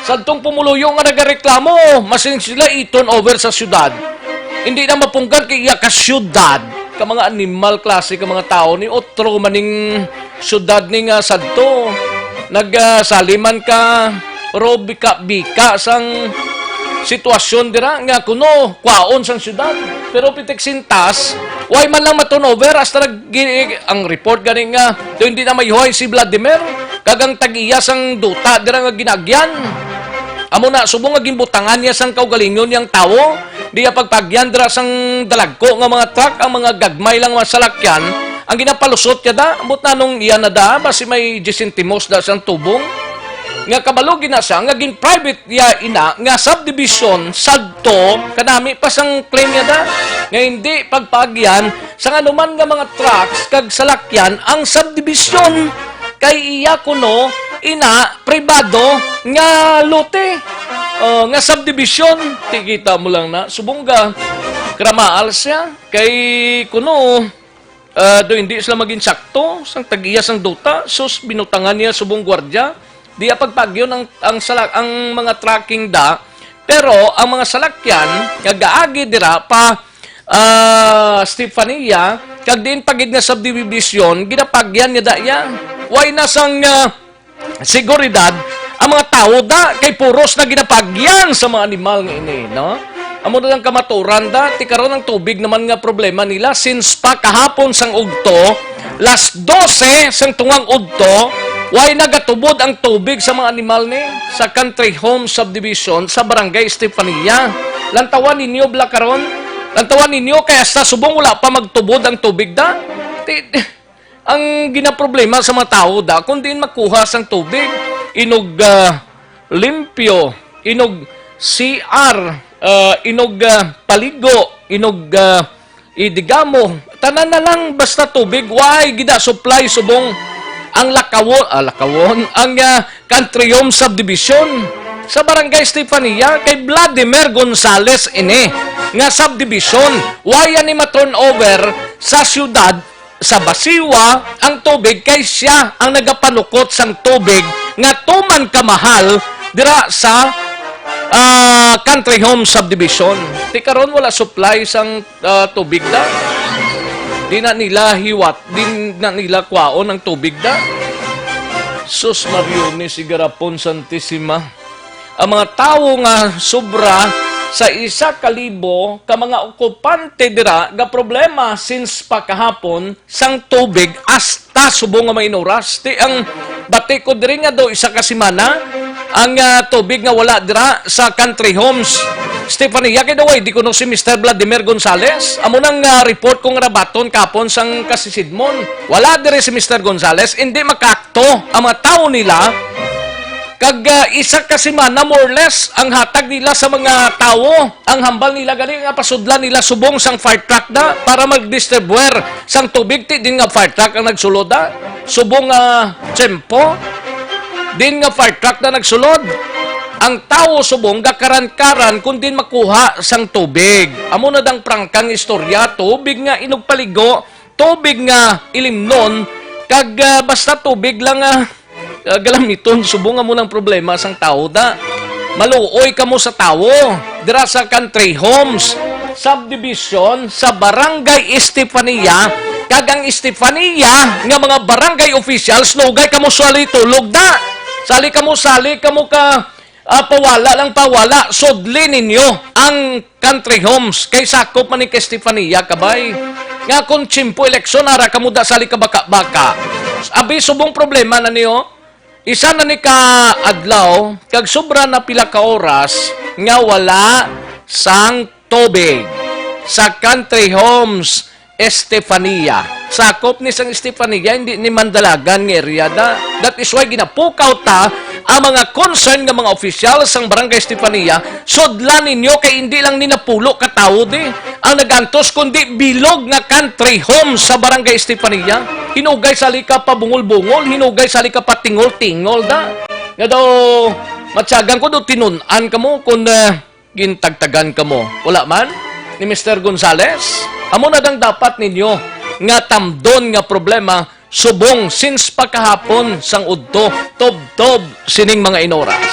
Sadtong pumuluyo nga nagareklamo, masing sila i-turn over sa syudad. Hindi na mapunggan kay iya ka syudad, ka mga animal klase ka mga tawo ni, otro maning syudad ni nga sadto. Nagsali man ka, pero bika-bika sang sitwasyon dira nga kuno kwaon sang syudad. Pero pitik sintas, way man lang ma-turn over hasta nag-, ang report gani nga daw hindi na mayuhay si Vladimir kag ang tag-iya sang duta dira nga ginagyan. Amo na, subong nga ginbutangan niya sang kaugalingon niyang tawo, di iya pagpagyan dira sang dalagko nga mga truck ang mga gagmay lang nga salakyan, ang ginapalusot niya da, ambot nanong iya na da, basi may diyes sentimos da sang tubong. Nga kabalo gina siya, nga gin-private niya ina, nga subdivision, sadto, kanami pa sang claim niya da, nga hindi pagpaagyan sang anuman nga mga trucks kag salakyan ang subdivision. Kay iya kuno, ina, pribado nga lote, uh, nga subdivision. Tikita mo lang na, subong ga, kramaal siya. Kay kuno, Ah, do hindi sila maging sakto sang tag-iya sang duta, sus, binutangan niya subong gwardya. Di apagpagyon ang, ang sala-, ang mga tracking da, pero ang mga salakyan nga gaagi dira pa, ah, Stefania, kag diin pa gid nga subdivision, ginapagyan niya da iya. Way na sang, ah, seguridad ang mga tawo da, kay puros na ginapagyan sa mga animal nga ini, no? Amo na lang kamaturan da, ti karon ang tubig naman nga problema nila, since pa kahapon sang ugto, las dose sang tungang udto, way nagatubod ang tubig sa mga animal ni sa Country Home Subdivision sa Barangay Estefania. Lantawan ninyo bala karon, lantawan ninyo kay hasta subong wala pa magtubod ang tubig da. Ti, ang ginaproblema sa mga tawo da, kung diin makuha sang tubig, inog, ah, limpyo, inog C R, ah, inog, ah, paligo, inog, ah, idigamo, tanan na lang basta tubig, way gida-supply subong ang Lakawon, ah, Lakawon, ang, ah, Country Home Subdivision sa Barangay Estefania kay Vladimir Gonzales ini nga subdivision, way ni ma-turn over sa siyudad sa Basiwa ang tubig kay siya ang nagapanukot sang tubig nga tuman kamahal dira sa, ah, Country Home Subdivision. Ti karon wala supply sang, ah, tubig da. Di na nila hiwat, di na nila kwaon ang tubig da. Sus, Mario ni Sigarapon Santisima. Ang mga tawo nga sobra sa isa ka libo ka mga okupante dira ga problema since pa kahapon sang tubig hasta subong nga may inuras. Ti ang bati ko diri nga do isa ka semana ang, ah, tubig nga wala dira sa Country Homes Stefania. Kay daway, di kuno si Mister Vladimir Gonzales. Amo nang, ah, report ko nga nabaton kapon sang kasisidmon. Wala diri si Mister Gonzales, hindi makaakto ang mga tawo nila. Kag, ah, isa ka semana, more or less, ang hatag nila sa mga tawo. Ang hambal nila gani nga pasudlan nila subong sang fire truck da para mag-distribuer sang tubig. Ti din nga fire truck ang nagsulod da. Subong nga tiyempo, din nga fire truck na nagsulod. Ang tawo subong gakaran-karan kung din makuha sang tubig. Amo na dang prangkang istorya, tubig nga inugpaligo, tubig nga ilimnon, kag, ah, basta tubig lang, ah, ah, galamiton. Subong amo nang problema sang tawo da. Maluoy kamo sa tawo. Dira sa Country Homes Subdivision sa Barangay Estefania, kag ang Estefania nga mga barangay officials, lugay kamo sali tulog da. Sali kamo, sali kamo ka, ah, pawala lang pawala. Sudli ninyo ang Country Homes, kay sakop man ni Estefania, kabay. Nga kung tiyempo eleksyon, ara kamo da sali ka baka-baka. Abi, subong problema na niyo. Isa na ni ka adlaw, kag sobra na pila ka oras nga wala sang tubig sa Country Homes Estefania. Sakop ni sang Estefania, hindi ni Mandalagan nga area da. That is why ginapukaw ta ang mga concern nga mga opisyal sang Barangay Estefania, sudlan ninyo kay hindi lang ni napulo ka tawo di ang nagantos, kundi bilog nga Country Homes sa Barangay Estefania. Hinugay sali ka pa bungol-bungol, hinugay sali ka pa tingol-tingol da. Nga daw, matyagan ko do tinun-an kamo kung, ah, gintagtagan kamo. Wala man? ni Mister Gonzales? Amo na dang dapat ninyo nga tamdon nga problema subong since pagkahapon sang udto, tubtob sining mga inoras.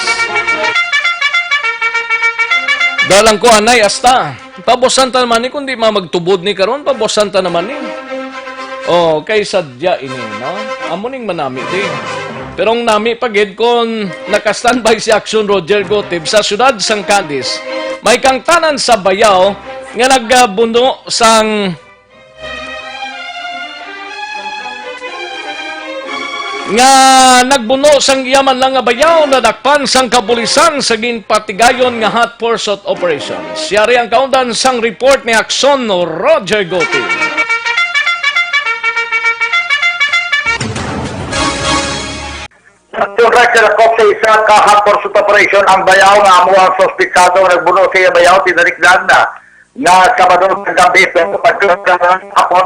Dalang ko anay asta. Pabusan ta naman ni, kundi ma magtubod ni karon, pabusan ta naman ni. Oh, kay sadya ini, no? Amo ning manami di. Pero ang nami pa gid kon naka-standby si Action Roger Gotib sa siyudad sang Cadiz, may kangtanan sa bayaw nga nagbuno sang nga nagbuno sang iya man lang nga bayaw, nadakpan sang kapulisan sa ginpatigayon nga hot pursuit operation. Yari ang kaundan sang report ni Action Roger Goti. Sa Tunray sa lakop sa isa ka hot pursuit operation ang bayaw nga amo ang suspitsado nga nagbuno sa iya bayaw, tinalikdan na nga Sabado sa gabi, pero pagkahapon,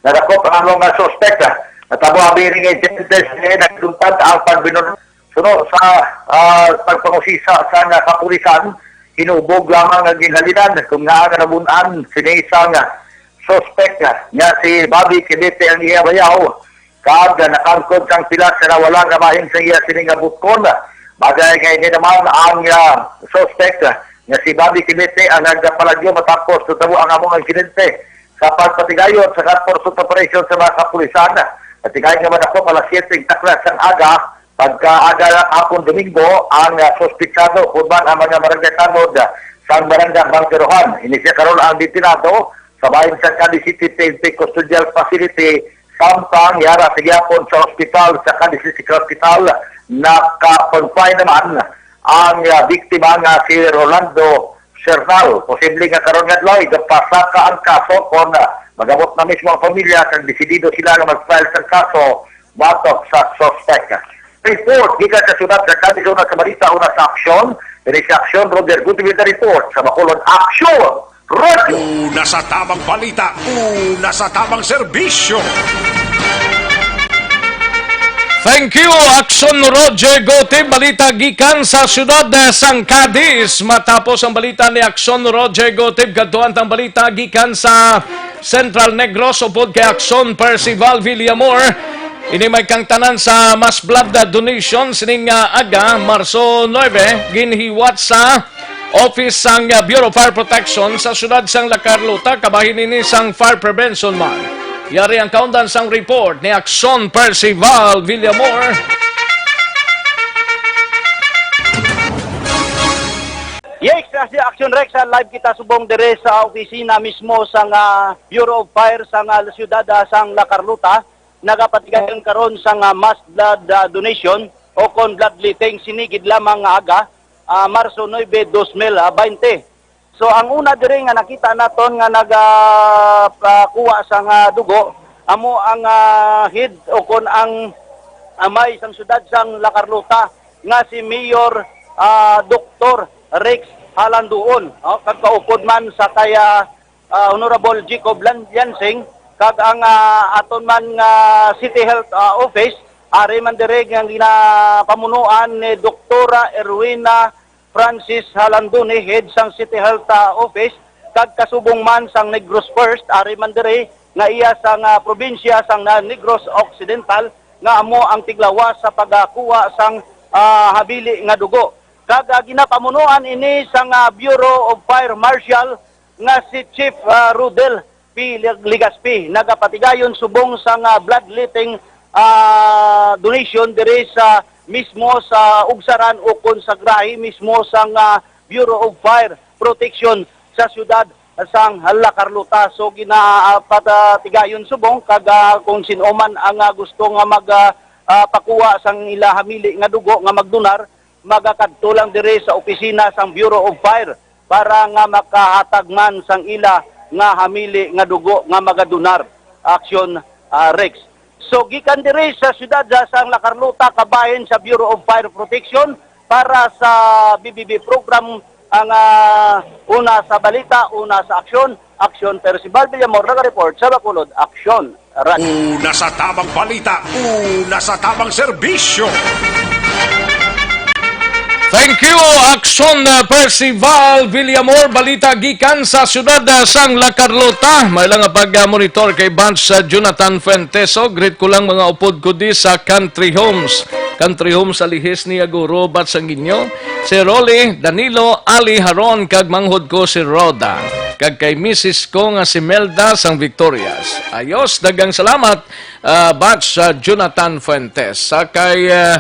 nadakop ang mga suspek. Natabo ang biring insidente, nagduntad ang pagbinuno. Suno sa, ah, pagpangusisa sa nga kapulisan, hinubog lamang ang ginhalinan kung nga ang nabun-an sini sang suspek nga si Bobby Kibete ang iya bayaw. Kag nakangkod sang pilas sa nawala nga bahin sa iya sini nga butkon. Bagay nga ini naman ang, ah, suspek nga si Bobby Kimete ang nagpalagyo matapos natabo ang among insidente. Sa pagpatigayon sa hot pursuit operation sa mga kapulisan, patigayon nga madakop alas siyete takna sang aga, pagkaaga hapon Domingo, ang, ah, suspitsado, human ang mga barangay tanod sa barangay Bangkerohan. Ini siya karon ang detenado sa bahin sa Cadiz City P N P Custodial Facility. Samtang yara sa gihapon sa ospital sa Cadiz City Hospital, naka-confine naman ang, ah, biktima nga si Rolando Cernal. Posible nga karon nga adlaw, igapasaka ang kaso kon, ah, mag-abot na mismo ang pamilya kag desidido sila nga mag-file sang kaso batok sa suspek. Report gikan sa siyudad sa Cadiz, una sa balita, una sa aksyon. Diri sa aksyon, Roger Gutierrez report sa Bacolod Aksyon. Radyo. Una sa tamang balita, una sa tamang serbisyo. Thank you, Action Roger Gotib. Balita gikan sa siyudad, eh, sang Cadiz. Matapos ang balita ni Action Roger Gotib, kadtuan tang balita gikan sa Central Negros upod kay Action Percival Villamor. Ini may kangtanan sa mass blood donation sining, ah, aga, Marso nuebe, ginhiwat sa Office sang Bureau of Fire Protection sa siyudad sang La Carlota, kabahin ini sang Fire Prevention Month. Yari ang kaundan sang report ni Action Percival Villamor. Yes, sa si Action Rex, ah, live kita subong dire sa opisina mismo sang, ah, Bureau of Fire sang, ah, siyudad, ah, sang La Carlota. Nagapatigayon karon sang, ah, mass blood, ah, donation o kon bloodletting sini gid lamang nga aga, ah, Marso nuebe, dos mil baynte. So, ang una diri nga nakita naton nga naga, ah, kuha sang, ah, dugo, amo ang, ah, head o kon ang amay sang siyudad sang La Carlota nga si Mayor, ah, Doktor Rex Halanduon, oh, kag kaupod man sa kay, ah, ah, Honorable Jacob Lan-, Lansing, kag ang, ah, aton man nga City Health, ah, Office, ari man diri nga ginapamunuan ni Doktora Erwina Francis Halandoni, head sang City Health, ah, Office, kag kasubong man sang Negros First, ari man diri nga iya sang, ah, probinsya sang, ah, Negros Occidental, nga amo ang tiglawas sa pagkuha sang, ah, habili nga dugo. Kag, ah, ginapamunuan ini sang, ah, Bureau of Fire Marshal nga si Chief, ah, Rodel P. Leg-, Legaspi. Nagapatigayon subong sang, ah, bloodletting, ah, donation diri sa mismo sa Ugsaran ukon sa grahe mismo sang, ah, Bureau of Fire Protection sa siyudad sang La Carlota. So, gina-, ah, pata-, tigayon subong kag, ah, kung sin-o man ang, ah, gusto nga mag, ah, ah, pakuha sang ila hamili nga dugo nga magdonar, magakadto lang diri sa opisina sang Bureau of Fire para nga makahatag man sang ila nga hamili nga dugo nga magadonar. Action, ah, Rex. So, gikan diri sa siyudad, ah, sang La Carlota, kabahin sa Bureau of Fire Protection, para sa B B B program, ang, ah, una sa balita, una sa aksyon, Aksyon Percival Villamor, naga-report sa Bacolod, Aksyon. Radyo. Una sa tamang balita, una sa tamang serbisyo. Thank you, Action, uh, Percival Villamor. Balita gikan sa siyudad, uh, sang La Carlota. May lang nga pag-monitor kay Bans, uh, Jonathan Fuentes. Oh, greet ko lang mga upod ko di sa Country Homes. Country Homes sa lihis ni Aguro, Batsanginyo. Si Rolly, Danilo, Ali, Haron, kag manghod ko si Roda. Kag kay misis ko nga si Melda sang Victorias. Ayos, dagang salamat, uh, Bats, uh, Jonathan Fuentes. Sa kay, uh,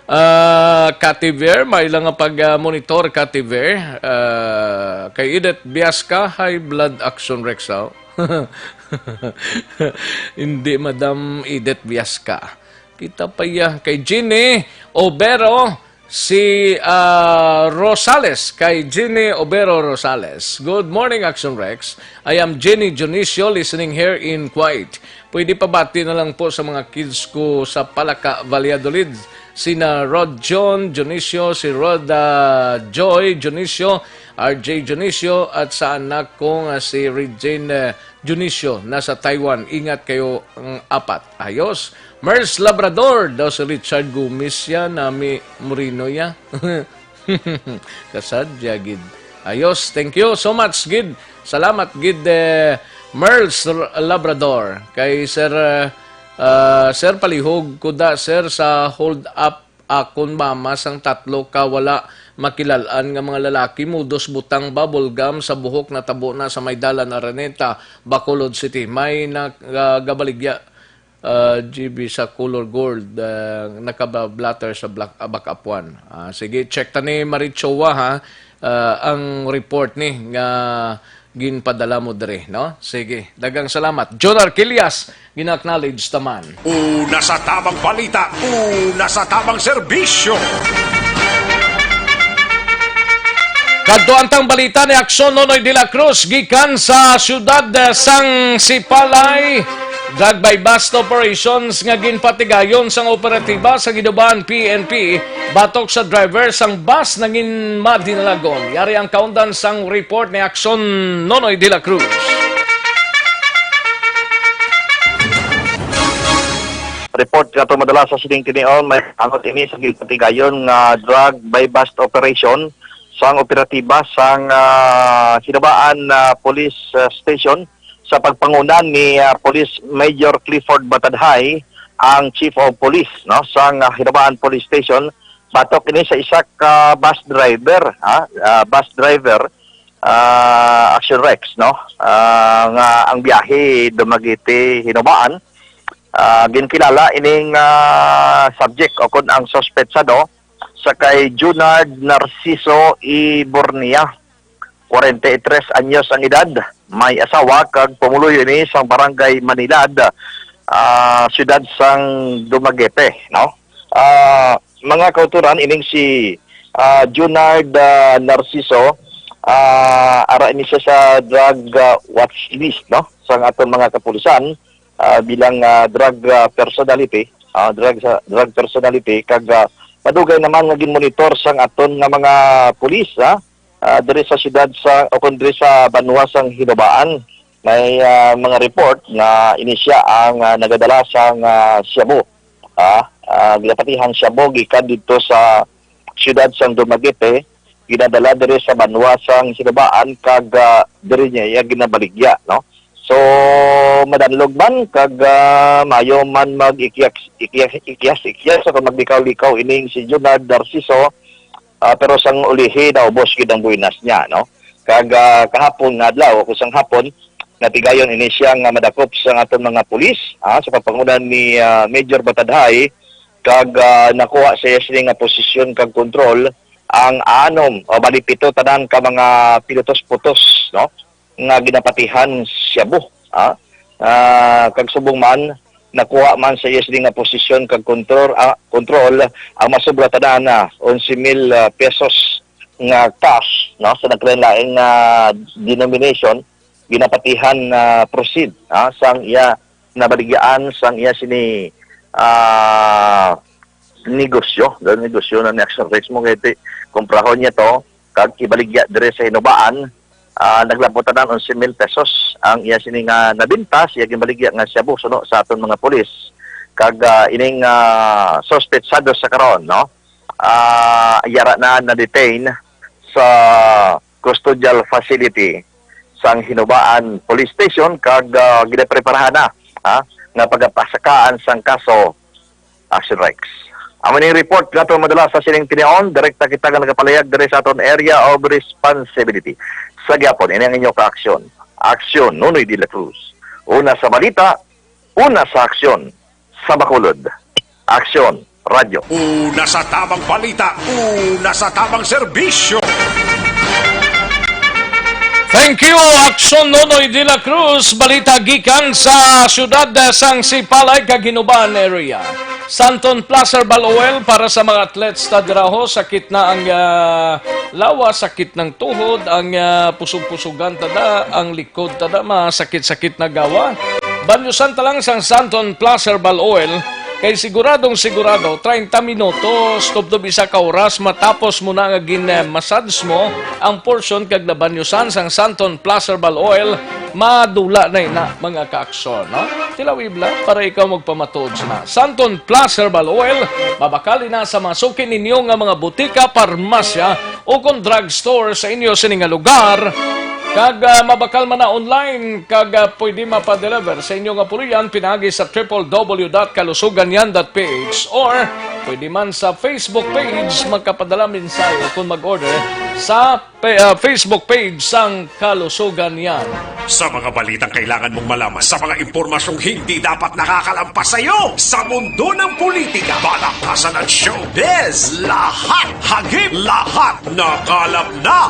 Ah, Kativer, may lang nga pag-, ah, monitor, Kativer. Ah, kay Edith Biasca, high blood, Action Rex, oh. Hindi, Madam Edith Biasca. Kita pa iya kay Ginny Obero, si, ah, Rosales, kay Ginny Obero Rosales. Good morning, Action Rex. I am Jenny Dionisio, listening here in Kuwait. Pwede pabati na lang po sa mga kids ko sa Palaka, Valladolid, sina Rod John Dionisio, si Rod, ah, Joy Dionisio, R J Dionisio, at sa anak ko nga si Regine, eh, Dionisio, nasa Taiwan. Ingat kayo ang apat. Ayos. Merce Labrador, daw si Richard Gomez yan, nami Moreno ya. Kasadya gid. Ayos, thank you so much gid. Salamat gid, eh, Merls R-, Labrador. Kay Sir, eh, ah, Sir, palihog ko da, Sir, sa hold up akon mama sang tatlo ka wala makilalan nga mga lalaki, mudos butang bubble gum sa buhok, natabo na sa may dalan Araneta, Bacolod City. May nagabaligya, ah, G B sa color gold, ah, nakabablatter sa black, ah, bakapuan. Ah, sige, check ta ni Marichowa, ha, ah, ang report ni nga ginpadala mo diri, no? Sige, dagang salamat. John Arquillas, gina-acknowledge ta man. Una sa tamang balita, una sa tamang serbisyo. Kadto ang tang balita ni Action Nonoy de la Cruz gikan sa siyudad, eh, sang Sipalay. Drug buy-bust operations nga ginpatigayon sang operatiba sa Ginubaan P N P batok sa driver sang bus nangin madinalagon. Yari ang kaundan sang report ni Action Nonoy de la Cruz. Report nga ato madala sa sining tinion, may angot ini sa ginpatigayon nga drug buy-bust operation sang operatiba sang, ah, Ginubaan, ah, Police, ah, Station sa pagpanguna ni, ah, Police Major Clifford Batadhay, ang Chief of Police, no, sang, ah, Ginubaan Police Station. Batok ini sa isa ka bus driver, ha, ah, bus driver, ah, Action Rex, no, ah, nga ang biyahe Dumaguete Ginubaan. Ah, ginkilala ining, ah, subject o kun ang suspetsado sa kay Junard Narciso Ibornia, kwarenta y tres anyos ang edad, may asawa kag pumuluyo ini sang Barangay Manilad, ah, siyudad sang Dumaguete, no? Ah, mga kauturan, ining si, ah, Junard, ah, Narciso, ah, ara ini siya sa drug, ah, watch list, no, sang aton mga kapulisan, ah, bilang, ah, drug, ah, personality, ah, drug sa, drug personality, kag, ah, madugay naman nga ginmonitor sang aton nga mga pulis, ah, ah, diri sa siyudad sa, o kon diri sa banwa sang Ginubaan. May, ah, mga report nga ini siya ang, ah, nagadala sang, ah, shabu. Ah, ah, ginapatihang shabu gikan didto sa siyudad sang Dumaguete, ginadala diri sa banwa sang Ginubaan kag, ah, diri niya iya ginabaligya, no? So, madanlog man kag, ah, maayo man mag-ikyas-ikyas, ikyas-ikyas o kung maglikaw-likaw ining si Junard Narciso, ah, pero sang ulihi naubos gid ang buinas niya, no? Kag, ah, kahapon nga adlaw, o sang hapon, natigayon ini siya nga madakop sa aton mga pulis, ah, sa pagpanguna ni, ah, Major Batadhay, kag, ah, nakuha sa iya sini nga posisyon kag kontrol ang anom o bali pito tanan ka mga pinutos-putos, no, nga ginapatihan shabu, ah. Ah, kag subong man, nakuha man sa iya sini nga posisyon kag kontrol, ah, kontrol ang masubra tanan na onse mil, ah, pesos nga cash, no, sa naglain-lain nga denomination, ginapatihan na proceed, ah, sang iya nabaligyaan sang iya sini, ah, negosyo. Dahil negosyo na ni Action Rex mo, kay ti-, kumprahon niya to, kag ibaligya dire sa Ginubaan, ah, naglabot tanan onse mil pesos ang iya sini nga nabinta, siya ginbaligya nga shabu, suno sa aton mga pulis. Kag, ah, ining, ah, suspetsado sa karon, no? ah, yara na na-detain sa custodial facility sang Hinubaan Police Station kag, ah, ginapreparahan na, ha, nga pagapasakaan sang kaso, Action Rex. Amo ning report nga aton madala sa sining tinion, direkta kita nga nagapalayag diri sa aton area of responsibility. Sa gyapon, ini ang inyo ka-aksyon. Aksyon, Nonoy de la Cruz. Una sa balita, una sa aksyon, sa Bacolod. Aksyon, Radyo. Una sa tamang balita, una sa tamang serbisyo. Thank you, Aksyon Nonoy de la Cruz. Balita gikan sa siyudad, eh, sang Sipalay kag Hinubaan area. Santon Plus Herbal Oil para sa mga athletes ta diraho. Sakit na ang, ah, lawas, sakit ng tuhod, ang, ah, pusog-pusugan tada, ang likod tada, masakit-sakit na gawa. Banyosan ta lang sang Santon Plus Herbal Oil, kay siguradong sigurado, treinta minutos tubtob isa ka oras matapos mo na nga gin-massage mo ang portion kag nabanyosan sang Santon Plus Herbal Oil, madula na ina, mga kaaksyon, no? Tilawib lang para ikaw magpamatuod sa na. Santon Plus Herbal Oil, mabakal na sa mga suki ninyo nga mga butika, parmasya, o kon drugstore sa inyo sini nga lugar, kag, ah, mabakal man na online, kag, ah, pwede mapadeliver sa inyo nga puloy-an pinaagi sa triple W dot kalusuganyan dot P H, or pwede man sa Facebook page, magkapadala mensahe kung mag-order sa pa-, ah, Facebook page sang Kalusuganyan. Sa mga balitang kailangan mong malaman, sa mga impormasyong hindi dapat nakakalampas sa iyo, sa mundo ng politika, palakasan at showbiz, lahat hagip, lahat nakalap na.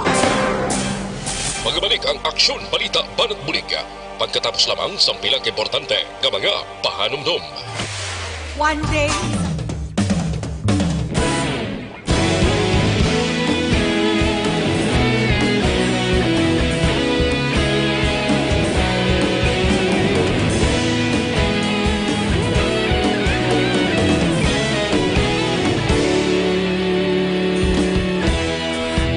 Magbalik ang Aksyon Balita Banat Bulig, pagkatapos lamang sang pila ka importante nga mga pahanumdom. One day,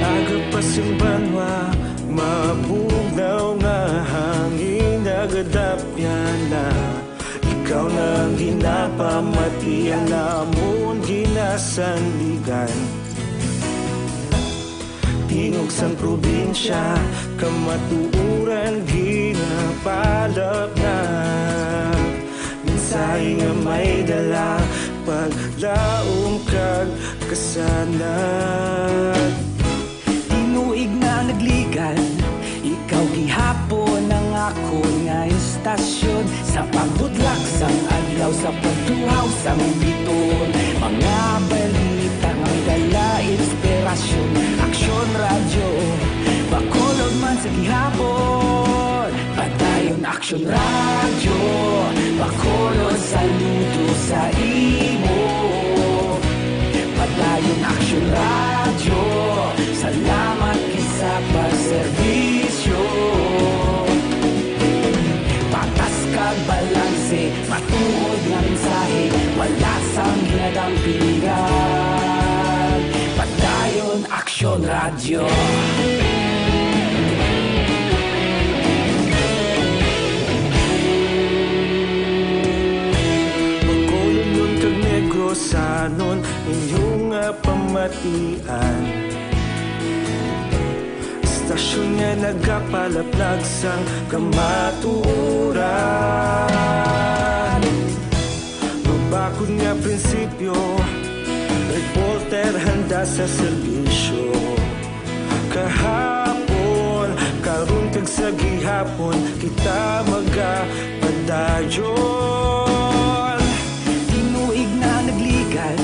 Aga pa sing banwa, mabugnaw nga hangin nagadapyan na. Ikaw na ang ginapamati, ang amon ginasandigan. Tingog sang probinsya, kamatuoran ginapalapnag. Mensahe nga may dala, paglaom kag kasanag. Tinuig na nagligan, ikaw gihapon ang akon nga estasyon. Sa pagbudlak sang adlaw, sa pagtuhaw sang bituon, mga balita nga may dala inspirasyon. Aksyon Radyo, Bacolod man sa gihapon. Padayon Aksyon Radyo, Bacolod, saludo sa imo. Padayon Aksyon Radyo, salamat gid sa pagserbisyo. Patas kag balanse, matuod nga mensahe, wala sang ginadampigan. Padayon Aksyon Radyo. Bacolod kag Negrosanon, inyo nga pamatian. Estasyon nga nagapalaplag sang kamatuoran. Mabakod nga prinsipyo, reporter handa sa serbisyo. Kahapon, karon kag sa gihapon, kita magapadayon. Tinuig na nagligan,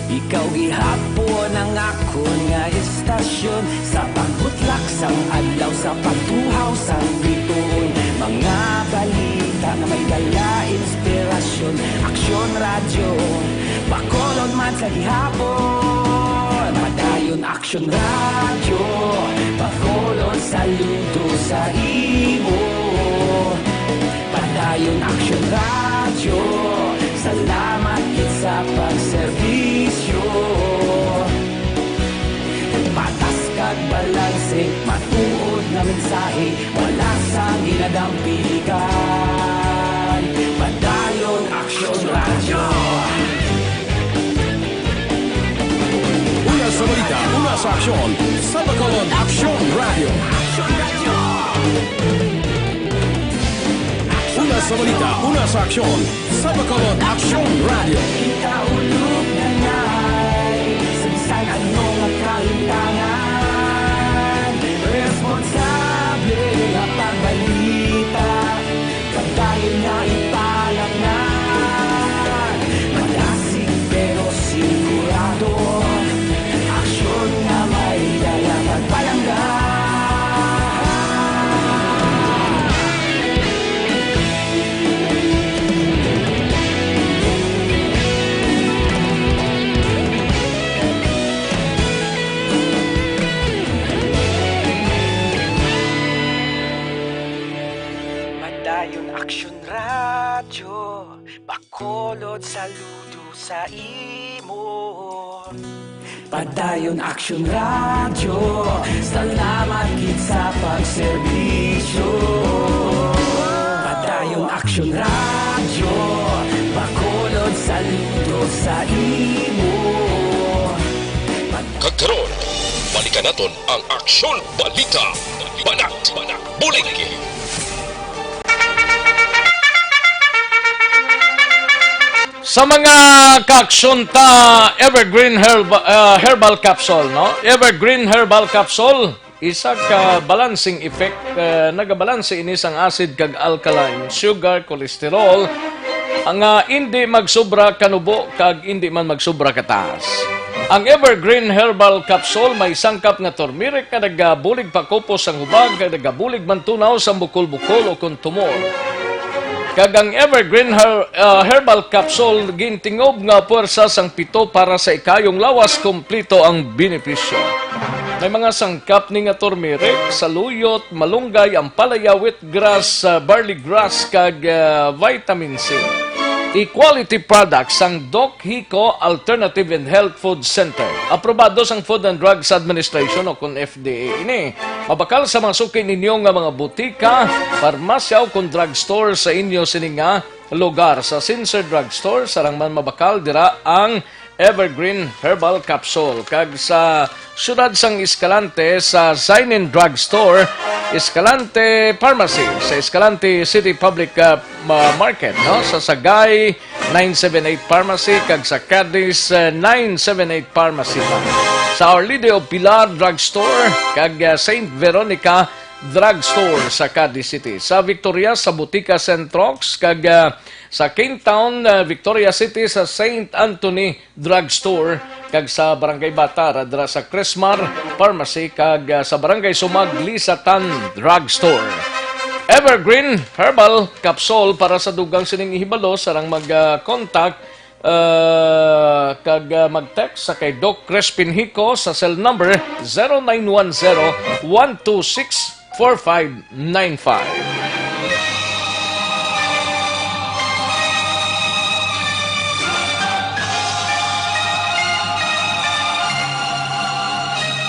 ikaw gihapon ang akon nga estasyon. Sa pagbutlak sang adlaw, sa pagtuhaw sang bituon, mga balita nga may dala inspirasyon. Aksyon Radyo, Bacolod man sa gihapon. Padayon Aksyon Radyo, Bacolod, saludo sa imo. Padayon Aksyon Radyo, salamat gid sa pagserbisyo. Patas kag balanse, matuod nga mensahe, wala sang ginadampigan. Padayon Aksyon Radyo. Balita, una sa aksyon, sa Bacolod Aksyon Radio. Una sa balita, una sa aksyon, sa Bacolod Aksyon Radio. Ikaulog na ngay, sa bisan ano nga kahitangan, responsable nga pagbalita. Padayon nga ipalatnag, malasig pero sigurado, aksyon nga may dala pagpalangga. Padayon Aksyon Radyo, Bacolod, saludo sa imo. Padayon Aksyon Radyo, salamat gid sa pagserbisyo. Padayon Aksyon Radyo, Bacolod, saludo sa imo. Pad- Kag karon, balikan naton ang Aksyon Balita. Banat, bulig. Sa mga kaaksyon ta, Evergreen Herba-, ah, Herbal Capsule, no? Evergreen Herbal Capsule, isa ka balancing effect, ah, nagabalanse ini sang acid kag alkaline, sugar, cholesterol, nga indi magsobra kanubo kag indi man magsobra kataas. Ang Evergreen Herbal Capsule may sangkap nga turmeric nga nagabulig pakupos sang hubag kag nagabulig mantunaw sang bukol-bukol o kon tumor. Kag ang Evergreen Her-, ah, Herbal Capsule gintingob nga puwersa sang pito para sa ikayong lawas, kompleto ang benepisyo. May mga sangkap ni nga turmeric, saluyot, malunggay, ampalaya, wheatgrass, ah, barley grass, kag, ah, vitamin C. Equality products sang Doc Hico Alternative and Health Food Center. Aprobado sang Food and Drugs Administration o kon F D A ini. Mabakal sa mga suki ninyo nga mga butika, parmasya o kon drugstore sa inyo sini nga lugar. Sa Sincere Drugstore, sarang man mabakal dira ang Evergreen Herbal Capsule. Kag sa siyudad sang Escalante, sa Zainin Drugstore, Escalante Pharmacy, sa Escalante City Public, uh, ma-, Market, no? Sa Sagay, nine seven eight Pharmacy, kag sa Cadiz, uh, nine seven eight Pharmacy pa. Sa Our Lady of Pilar Drugstore, kag, uh, Saint Veronica Drugstore sa Cadiz City. Sa Victoria, sa Butika Saint Rox, kag, uh, sa King Town, uh, Victoria City, sa Saint Anthony Drugstore, kag sa Barangay Bata, ra dira sa Crismar Pharmacy, kag, ah, sa Barangay Sumag, Lisatan Drugstore. Evergreen Herbal Capsule para sa dugang sining ihibalo, sarang mag, ah, contact, ah, kag, ah, mag-text sa kay Doc Crispin Hico sa cell number zero nine one zero, one two six, four five nine five.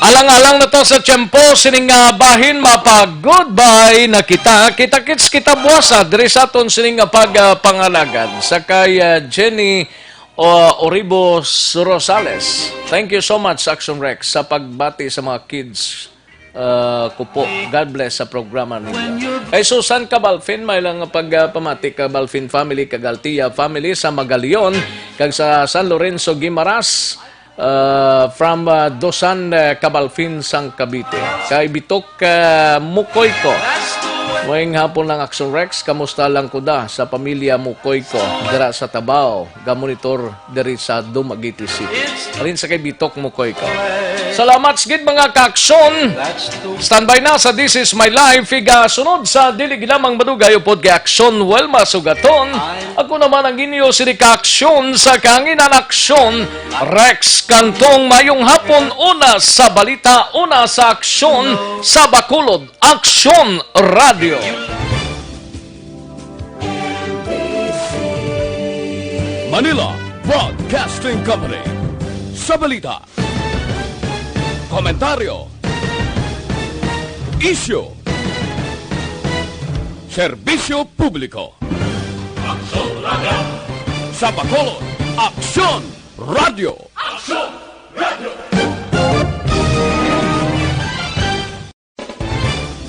Alang-alang na ta sa tiyempo sining, ah, bahin, mapa-goodbye na kita. Kita-kits kita buwasa diri sa aton sining, ah, pag, ah, pangalagad. Sa kay, ah, Jenny, ah, Oribos Rosales. Thank you so much, Action Rex, sa pagbati sa mga kids, ah, ko po. God bless sa programa ninyo. Kay Susan Cabalfin, may lang pag, ah, pamati, Cabalfin family, kag Altia family sa Magalion, kag sa San Lorenzo Guimaras, ah, from, ah, Dosan, ah, Cabalfin sang Cavite. Kay Bitok, ah, Mukoy ko. Maayong hapon lang, Action Rex. Kamusta lang ko da sa pamilya Mukoy ko dira sa Tabao? Gamonitor diri sa Dumaguete City. Halin sa kay Bitok Mukoy ko. Salamat gid, mga kaaksyon. Standby na sa This Is My Life. Igasunod sa dili gid lamang madugay upod kay Aksyon Wilma Sugaton. Ako naman ang inyo sini kaaksyon sa kahanginan, Aksyon Rex Cantong. Mayong hapon, una sa balita, una sa aksyon sa Bacolod Aksyon Radio. Manila Broadcasting Company. Sa balita, komentaryo, isyu, serbisyo publiko. Aksyon Radio. Sa Bacolod, Aksyon Radio. Aksyon Radio.